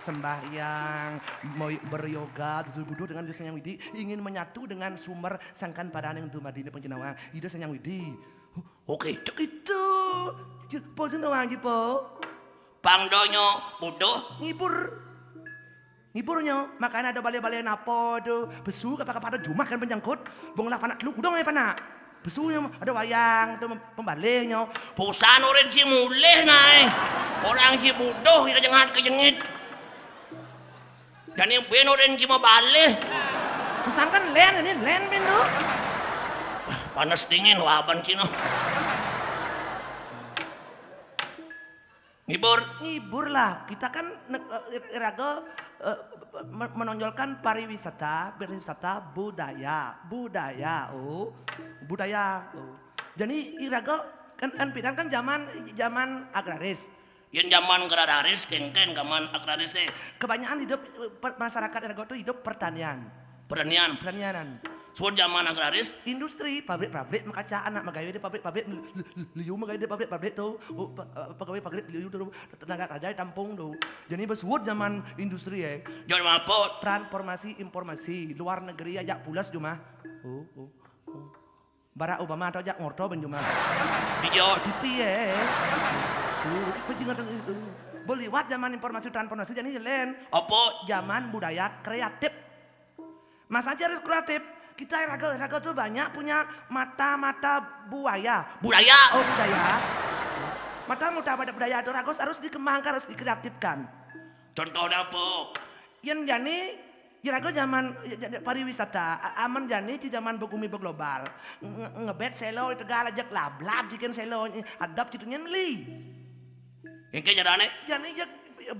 sembahyang, moi-, beryoga, tutur budo dengan Ida Sang Hyang Widi, ingin menyatu dengan sumber sangkan padaning dumadine panjenengan. Ida Sang Hyang Widi. Oke, cek itu. Apa jeneng Wangji po? Pangdonya budo. Ngibur. Ngibur nyo, makanya ada balai-balai napa tu. Besu kapa-kapa ada jumah kan penyangkut. Bong lah panak telu kudong ae panak. Besu nyo, ada wayang tu pembalih nyo. Bosan orang si mulih nae. Orang si budo kita jengat ke jengit. Dan yang ben orang si mau balih. Bosan kan len ini, len ben tu. Panas dingin waban Cina. Ngibur. Ngibur lah. Kita kan ne-, eh, iraga, eh, men-, menonjolkan pariwisata, pariwisata budaya, budaya, oh, budaya, oh. Jadi iraga kan, kan pidan kan zaman, zaman agraris. Yen zaman agraris, kengken zaman agraris e. Kebanyakan hidup, eh, per-, masyarakat iraga tu hidup pertanian. Pertanian. Pertanianan. Suud zaman agraris, industri, pabrik-pabrik makaca anak magawe di pabrik-pabrik, li-, li-, liu magawe di pabrik-pabrik tu. Oh, pe-, eh, pegawai pabrik liu tu, tenaga kerja ditampung tu. Jadi besuud zaman industri, eh. Zaman apa? Transformasi informasi, luar negeri ajak pulas jumah. Oh, oh, oh. Barack Obama tu ajak ngorto ben jumah. Iya. Di piye, eh. Oh, bajingan itu. Beliwat zaman informasi transformasi jadi len. Apa? Zaman budaya kreatif. Masa aja harus kreatif. Kita raga-raga tu banyak punya mata-mata buaya. Budaya. Oh, budaya. Mata-mata pada budaya tu raga harus dikembangkan, harus dikreatifkan. Contohnya apa? Yen jani, yen raga zaman, ya, ya, pariwisata, a-, amen jani ci zaman begumi beglobal. Nge-, ngebet selo Tegal ajak lablab cikin selo, adap citu nyen meli. Engke carane? Jani jek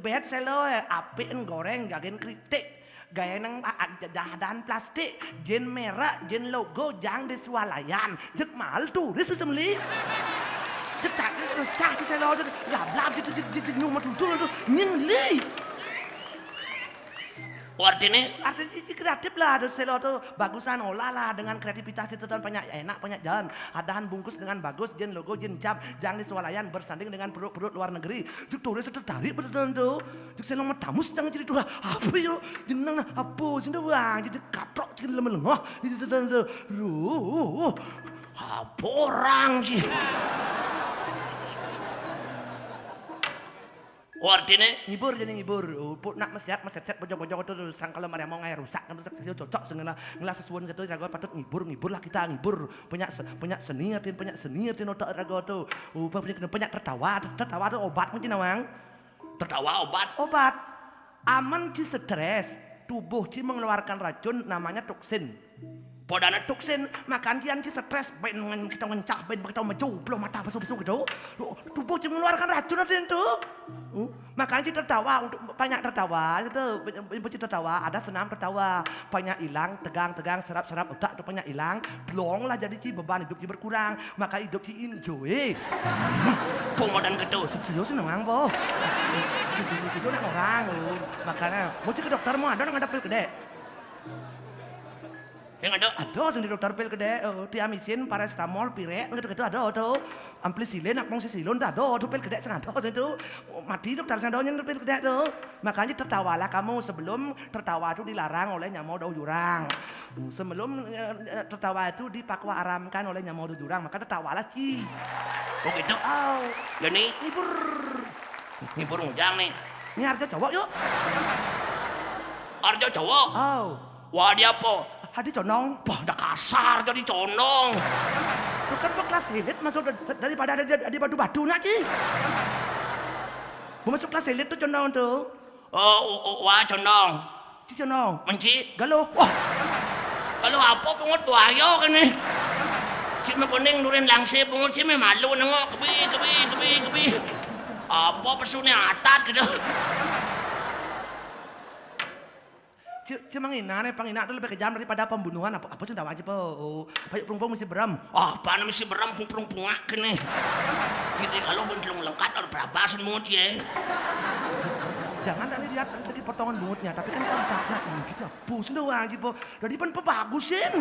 bet selo, eh, apik goreng gagen kritik. Gaya nang a-, a-, jahadan plastik, jin merek, jin logo, jang di swalayan. Jek mahal turis bisa meli. Jek tak, eh, cah di selo tu, lablab gitu, jek, jek, jek nyuma tutul tu, nyen meli. Oh, artine? Artine cici kreatif lah, ada selo tu bagusan olah lah dengan kreativitas itu dan banyak enak, banyak jalan. Adahan bungkus dengan bagus, jin logo, jin cap, jang di swalayan bersanding dengan produk-produk luar negeri. Jek turis tertarik betul tu. Jek selo matamus jang jadi turis. Apa yo? Jeneng apa? Sing doang jadi kaprok jadi lemah lengah. Jadi tu tu. Ruh. Apa orang sih? Oh, artine? Ngibur jadi ngibur. Oh, put nak mesiat meset-set bojong-bojong tu sangkala mariamong ae rusak kan tu cocok sing ngela, ngela sesuwun gitu raga patut ngibur, ngibur lah kita ngibur. Banyak se-, banyak seni artine, banyak seni artine otak raga tu. Oh, banyak, banyak tertawa, tertawa tu obat mungkin nawang. Tertawa obat? Obat. Amen ci stres, tubuh ci mengeluarkan racun namanya toksin. Padane toksin, makan cian ci stres, ben ngen-, kita ngencah, ben kita meju, belum mata pesu-pesu gitu. Tubuh ci mengeluarkan racun artine tu. Hmm? Makanya ci tertawa, untuk banyak tertawa gitu. Banyak ci tertawa, ada senam tertawa. Banyak hilang, tegang-tegang, serap-serap otak tu banyak hilang. Blong lah jadi ci beban hidup ci berkurang. Maka hidup ci enjoy. Komodan gitu. Serius nawang po. Itu nak orang lu. Makanya, mau ci ke dokter mau ada nang ada pil gede. Yang ada? Ada sing di dokter pil gede, oh, tiamisin, paracetamol, pirek, gitu-gitu ada tuh. Ampicillin, amoxicillin, tak ada tuh pil gede sing ada sing tuh. Mati dokter sing ada nyen pil gede tuh. Makanya tertawalah kamu sebelum tertawa itu dilarang oleh nyama dau jurang. Sebelum, eh, eh, tertawa itu dipakwa aramkan oleh nyama dau jurang, maka tertawalah ci. Oh gitu. Oh. Jani? Ngibur. Ngibur ngujang nih. Ini harga cowok yuk. Arjo cowok? Oh. Wah, dia apa? Hadi condong. Wah, dah kasar jadi condong. Itu kan kelas elit masuk da-, daripada ada di, di batu-batu nak ci. Mau masuk kelas elit tu condong tu. Oh, oh, oh, wah condong. Ci condong. Menci? Galuh. Wah. Galuh apa pungut buaya kene? Ci me kuning nurin langsir pungut ci me malu nengok kebi, kebi, kebi, kebi. Apa Apa pesuné atat gitu. Cemang inane, pang inak tuh lebih kejam daripada pembunuhan. Apa, apa sing tawang aja, po? Oh, banyak perungpung mesti berem. Apa namanya si berem, pung perungpung kene. Gini kalau belum lengkap, harus berapa semut ya? Jangan tadi lihat dari segi potongan bungutnya, tapi kan kualitasnya ini kita pusing doang aja, po. Dari pun pebagusin.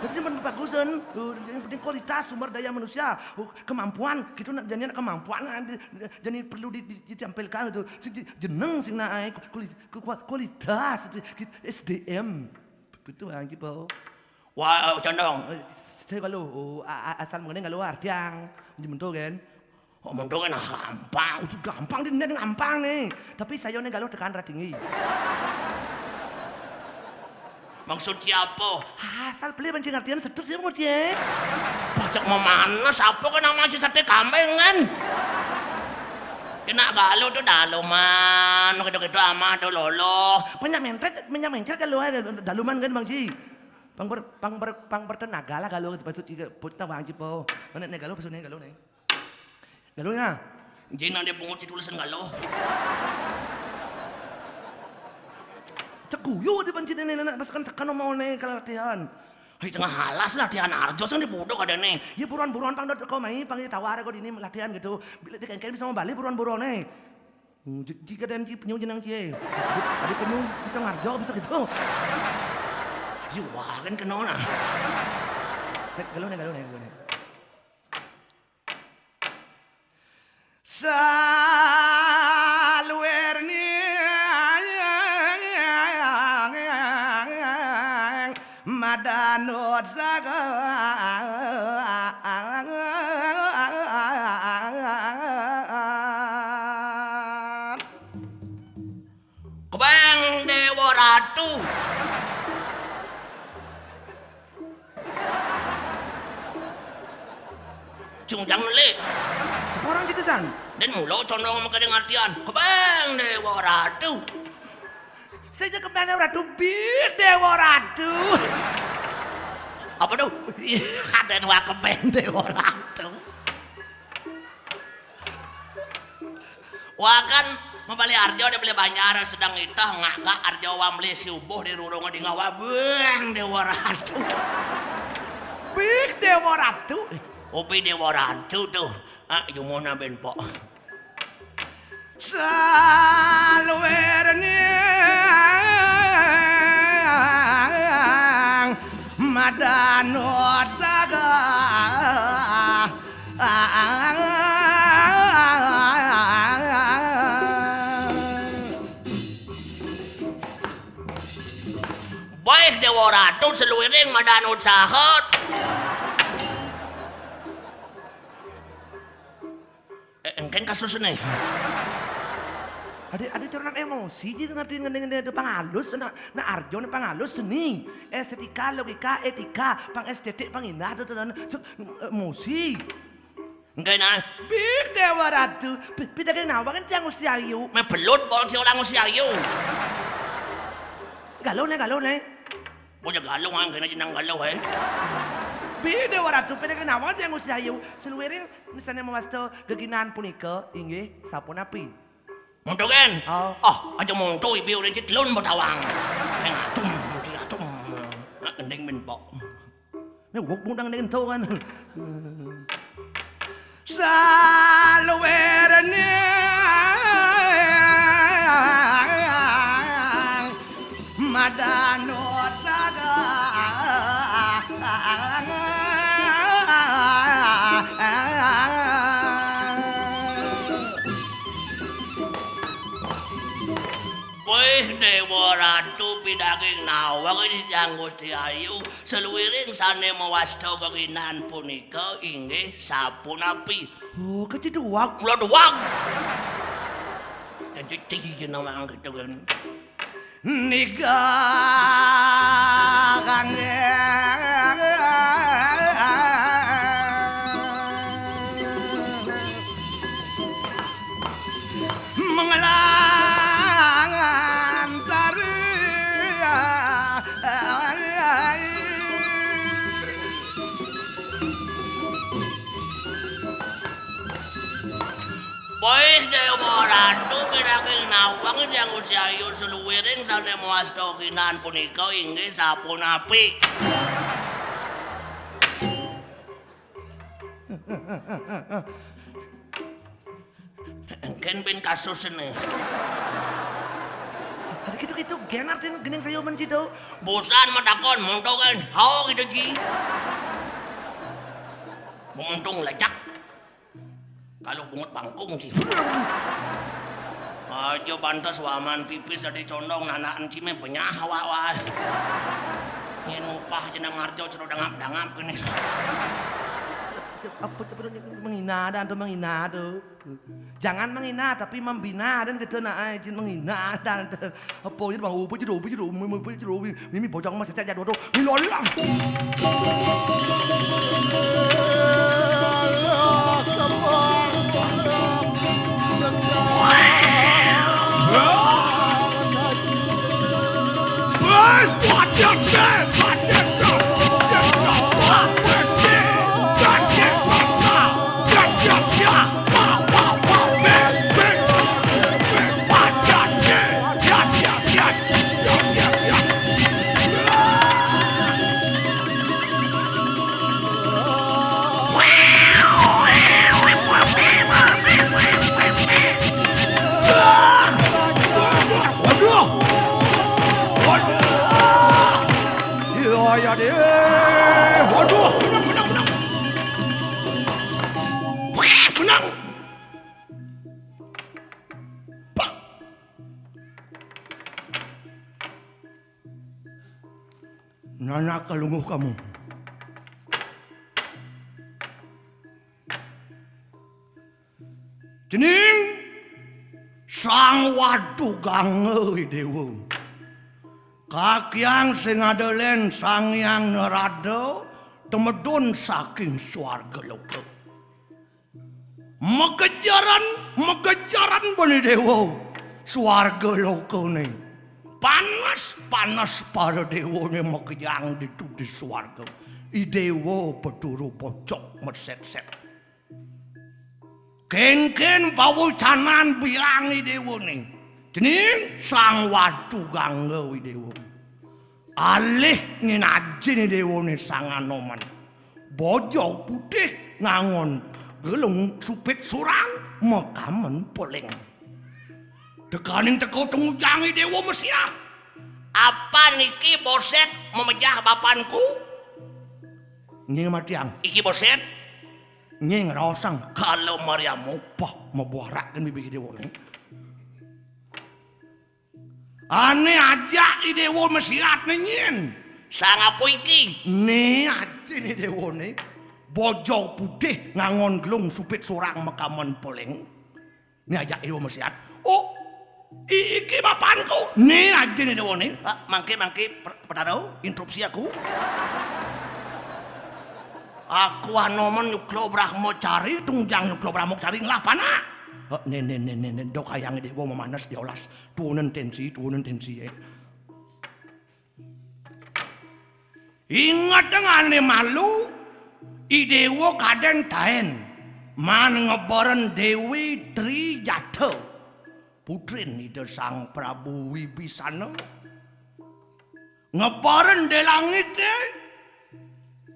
Dari sih pun pebagusin. Oh, yang penting kualitas sumber daya manusia. Oh, kemampuan, gitu nak, jadinya kemampuan, ah, di- jadi perlu di- di- ditampilkan itu. Sing di- jeneng sing naik, kuali- kuat kualitas itu, gitu, S D M. Begitu aja, po. Wah, condong. Eh, saya kalau, oh, a- a- asal mengenai kalau artiang, menyentuh kan. Oh, menyentuh kan gampang. Itu gampang, dia gampang nih. Tapi saya nih kalau tekan ratingi. Maksud siapa? Asal beli pancing artian sedur sih, mau cek. Pajak memanas apa kan, nama aja sate kambing kan? Kena galuh tuh daluman, gitu-gitu ama tuh lolo. Banyak mentret, banyak mencret kalau ada daluman kan, Bang Ji. Pang ber, pang ber, pang bertenaga lah galuh, maksud juga, pun tawang aja, po. Mana nih galuh, maksudnya galuh nih. Galuh ya. Jin ada pungut itu tulisan galuh. Ceguyu di pancing ini, nak, masakan sekan mau nih kalau latihan. Di tengah alas latihan arjo, sing di budok ada nih. Ya buruan-buruan pang dot com aja, pang tawar kok ini latihan gitu. Bila dikengken bisa mau balik buruan-buruan nih. Hmm, ji- jika dan ji penyu jenang cie. Ada penyu bisa ngarjo, bisa gitu. Aduh, wah kan kena nah. Nek, galuh nih, galuh nih, galuh nih. Saluir ning madanut saga. Kebeng Dewa Ratu. Cung jang lé. Orang gitu san. Dan mulo condong sama kadang artian. Kebeng Dewa Ratu. Saya kebeng Dewa Ratu, bir Dewa Ratu. Apa tuh? Kata dua kebeng Dewa Ratu. Wah kan, membeli arjo dia beli banjar, sedang itah ngaka arjo wang beli si ubuh di rurung di ngawa, beng Dewa Ratu. Big Dewa Ratu. Upi Dewa Ratu tuh. Ah, yumona ben po. Saluir ning madanut saga. Baik Dewa Ratu, saluiring madanut saha. Eh, engken kasusné. Ada ada coronan emosi ji ngerti ngending ngending itu pangalus, nak nak arjo nih pangalus seni, estetika, logika, etika, pang estetik, pang indah tuh tuh, tuh, emosi. Engken nah. Big Dewa Ratu, pi- pidaging nawa kan tiang Gusti Ayu. Meh belut bol si orang Gusti Ayu. Galuh nih, galuh nih. Bocah galuh, ah, kena jenang galuh, eh. Bih Dewa Ratu, pede kenawan tiang Gusti Ayu. Saluiring misalnya mawasta geginan punika, inggih sapunapi? Monto kan? Oh. Ah, aja monto ibi urang cit lun betawang. Neng atum, muti atum. Nak gending min pok. Nih wuk bundang ning ento kan. Saluiring madanut saga. Wih, Dewa Ratu pidaging nawang ini tiang Gusti Ayu. Saluiring sané mawasta geginan punika inggih sapunapi? Oh, keciduak. Mula duwag. Dadi tiga nama angkat dengan. Niga kanggé mengelangan tari. Paih Déwa Ratu, piragi nawang dianggo siayu saluwiring sané mawasta kinaan punika inggih sapunapi? Engkén bin kasusné. Aduh, gitu-gitu, gén artin gening sayu men gitu. Bosan matakon, monto kan. Hao gitu, Ji. Monto nglejak. Kalau bungut bangkung, Ji. Aja pantes waman pipis adi condong, nanakan cimé benyah awak waé. Ngén upah jeneng ngarjo cero dangap-dangap kéné. Apa tuh, menghina dan tuh, menghina tuh. Jangan menghina, tapi membina dan gitu, nah, izin menghina dan tuh. Apa ini bang, upa jero, upa jero, upa jero, mimi bocah mas cecak jadwal tuh. Miloli lah. Waduh. Waduh. Iya, iya, deh. Waduh, menang, menang, menang. Wah, menang. Pak. Nana kalungguh kamu. Cening Sang Wadu Gangga Idéwa. Kakyang sing ada lén Sang Hyang Narada temedun saking swarga loka. Makejaran, makejaran bani déwa swarga lokané. Panas, panas para déwané makejang ditu di swarga. Idéwa Batara Bocok mesetsét. Kénkén pawecanan bilang Idéwané. Cening Sang Wadu Gangga Idéwa. Alih ngin ajin Idéwané Sang Anoman. Baja putih ngangon gelung supit surang makamen peling. Tekaning teka tengujang Idéwa mesiat. Apa niki boset memejah bapanku? Nying matiang. Iki boset? Nying raosang kala Mariama pah mabuaraken bibih Idéwané. Ané ajak Idéwa mesiat né nyén. Sang apa iki? Né ajin Idéwané. Baja putih ngangon gelung supit surang makamen peling. Né ajak Idéwa mesiat. Oh, i-, iki bapanku. Né ajin Idéwané. Ah, mangké, mangké, Pe-, Petara, interupsi aku. Aku Anoman Yukla Brahmacari, tungjang Yukla Brahmacari ngelah panak. Oh, né, né, né, né, né, dok hayang Idéwa mamanes diolas. Tuunan tensi, tuunan tensi, eh. Inget ngané malu, Idéwa kadén taén. Man ngeberen Déwi Trijatha. Putrin Ida Sang Prabu Wibisana. Ngeberen di langité.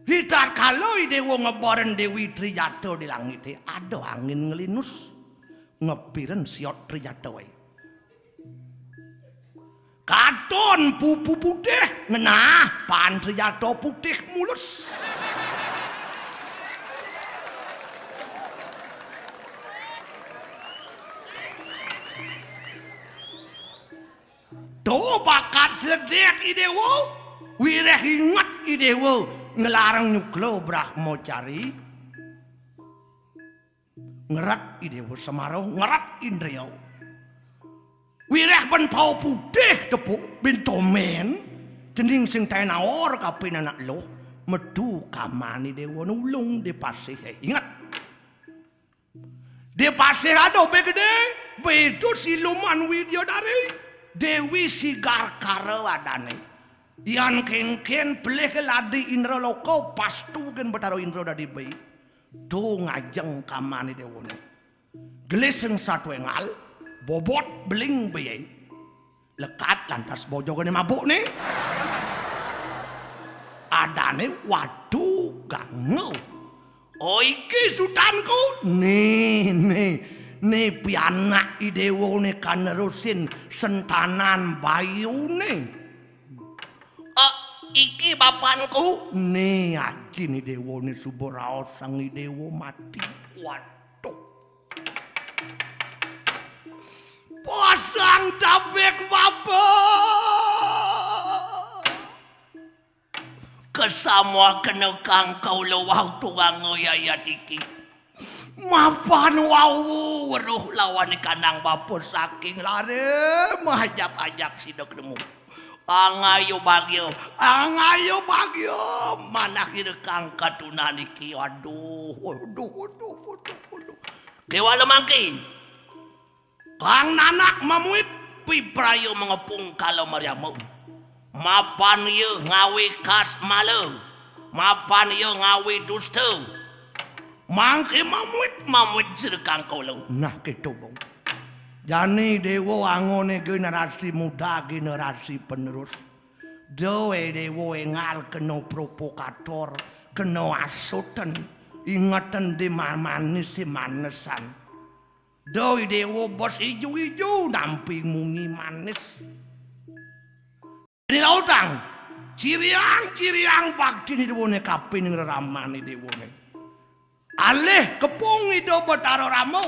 Ritatkala Idéwa ngeberen Déwi Trijatha di langité, ada angin nglinus. Ngepiren siot Trijatha waé. Katon pupu putih, ngenah pan Trijatha putih mulus. To bakat sedek Idéwa, wiréh inget Idéwa nglarang nyukla Brahmacari. Ngeret Idéwa Semara, ngeret Indria. Wiréh ben pau putih tepuk bin tomén, cening sing taén aor kapin anak luh, metu kaman Idéwa nulung di pasih, eh, inget. Di pasih ada bé gedé, béda Siluman Widyadari, Déwi Sigarkara adané. Yan kénkén pelih ke ladi Indraloka, pastu gén Betara Indra dadi bé. To ngajeng kaman Idéwané. Gelis sing satu engal, bobot beling beye. Lekat lantas bojogane mabuk ne. Adane Watu Gango. "Oh, iki sutanku." "Ne, ne, ne pianak Idewa ne kanerusin sentanan bayune." "Eh, iki bapanku." "Ne ajin Idewa ne suba raos Sang Idewa mati." Waduh. Pasang dabek bapa. Kesamuakena kang kaula Watu Gango yayat iki. Mapan wau weruh lawan kanang bapa saking lare majap-ajap sida ketemu. Angayo bagya, angayo bagya, manah ira kang katunan iki. Aduh, aduh, aduh, aduh, aduh. Kewala mangke. Kang nanak mamuit pipraya mangepung kala mariama. Mapan iya ngawe kasmala, mapan iya ngawe dusta. Mangke mamuit, mamuit sira kang kala. Nah, keto, Bong. Jani Dewa angone generasi muda, generasi penerus. Doe Dewa engal kena provokator, kena asutan. Ingeten di ma-, manis si manesan. Doi Dewa bos ijo-ijo nampi munyi manis. Dene lautang, ciriang-ciriang baktine Dewane kapining reramane Dewane. Alih kepung Ida Betara Rama,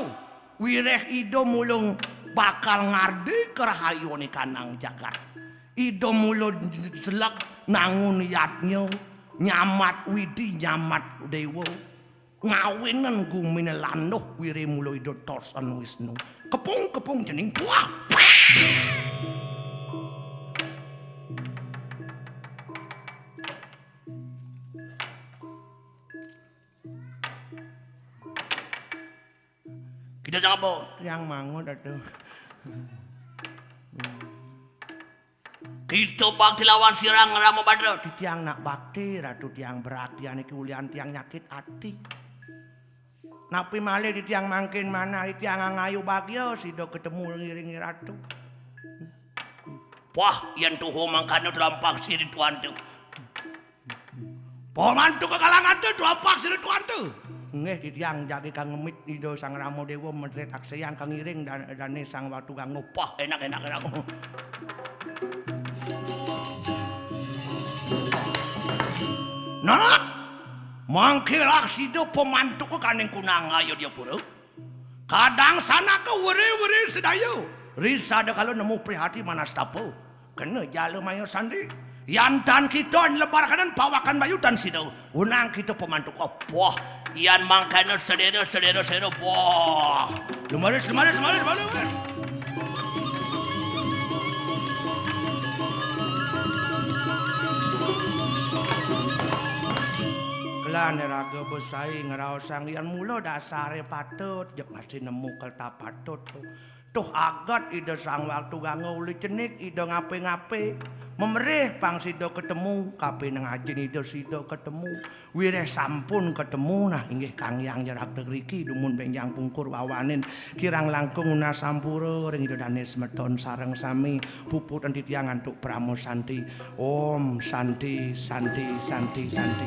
wireh Ida mula bakal ngardika rahayuane kanang jagat. Ida mula seleg nangun yadnya, nyamat widi, nyamat dewa. Ngawinen gumine landuh, wireh mula Ida tosen Wisnu. Kepung, kepung jening buah. Kita sang apa? Yang mangut, aduh. Kita bakti lawan sira Rama Badra. Titiang nak bakti, Ratu, tiang beratian iki ulian tiang nyakit ati. Napi malih titiang mangkin manah, titiang angayu bagya sida ketemu ngiringi Ratu. Wah, yen tuhu mangkana trampak sira tuantu. Pamantu kekalangante trampak sira tuantu. Nggih, titiang jagi kang ngemit Ida Sang Rama Dewa medret akseyang kang ngiring dan-, dane Sang Watu Gango. Wah, enak, enak, enak. Nah, mangke laksida pamantuka kaning kunang Ayadyapura. Kadang sanaka weri-weri sedaya. Risada kala nemu prihati manastapa. Kena jala maya sandi. Yan tan kita lebar kanan pawakan bayu tan sida. Unang kita pamantuka. Wah, yan mangkana sedera, sedera, sedera. Wah. Lumaris, lumaris, lumaris, lumaris. Kelane raga besai ngraosang yan mula dasare patut, jek masih nemu kelta patut. Tuh agat Ida Sang Watu Gango uli cenik, Ida ngape-ngape. Memerih pang sida ketemu, kape neng ajin Ida sida ketemu. Wireh sampun ketemu, nah, inggih Kang Hyang Jerak Tegriki, dumun benjang pungkur wawanin, kirang langkung nunas sampura ring Ida dane semeton sareng sami, puputen titiang antuk Parama Santi. Om Santi, Santi, Santi, Santi.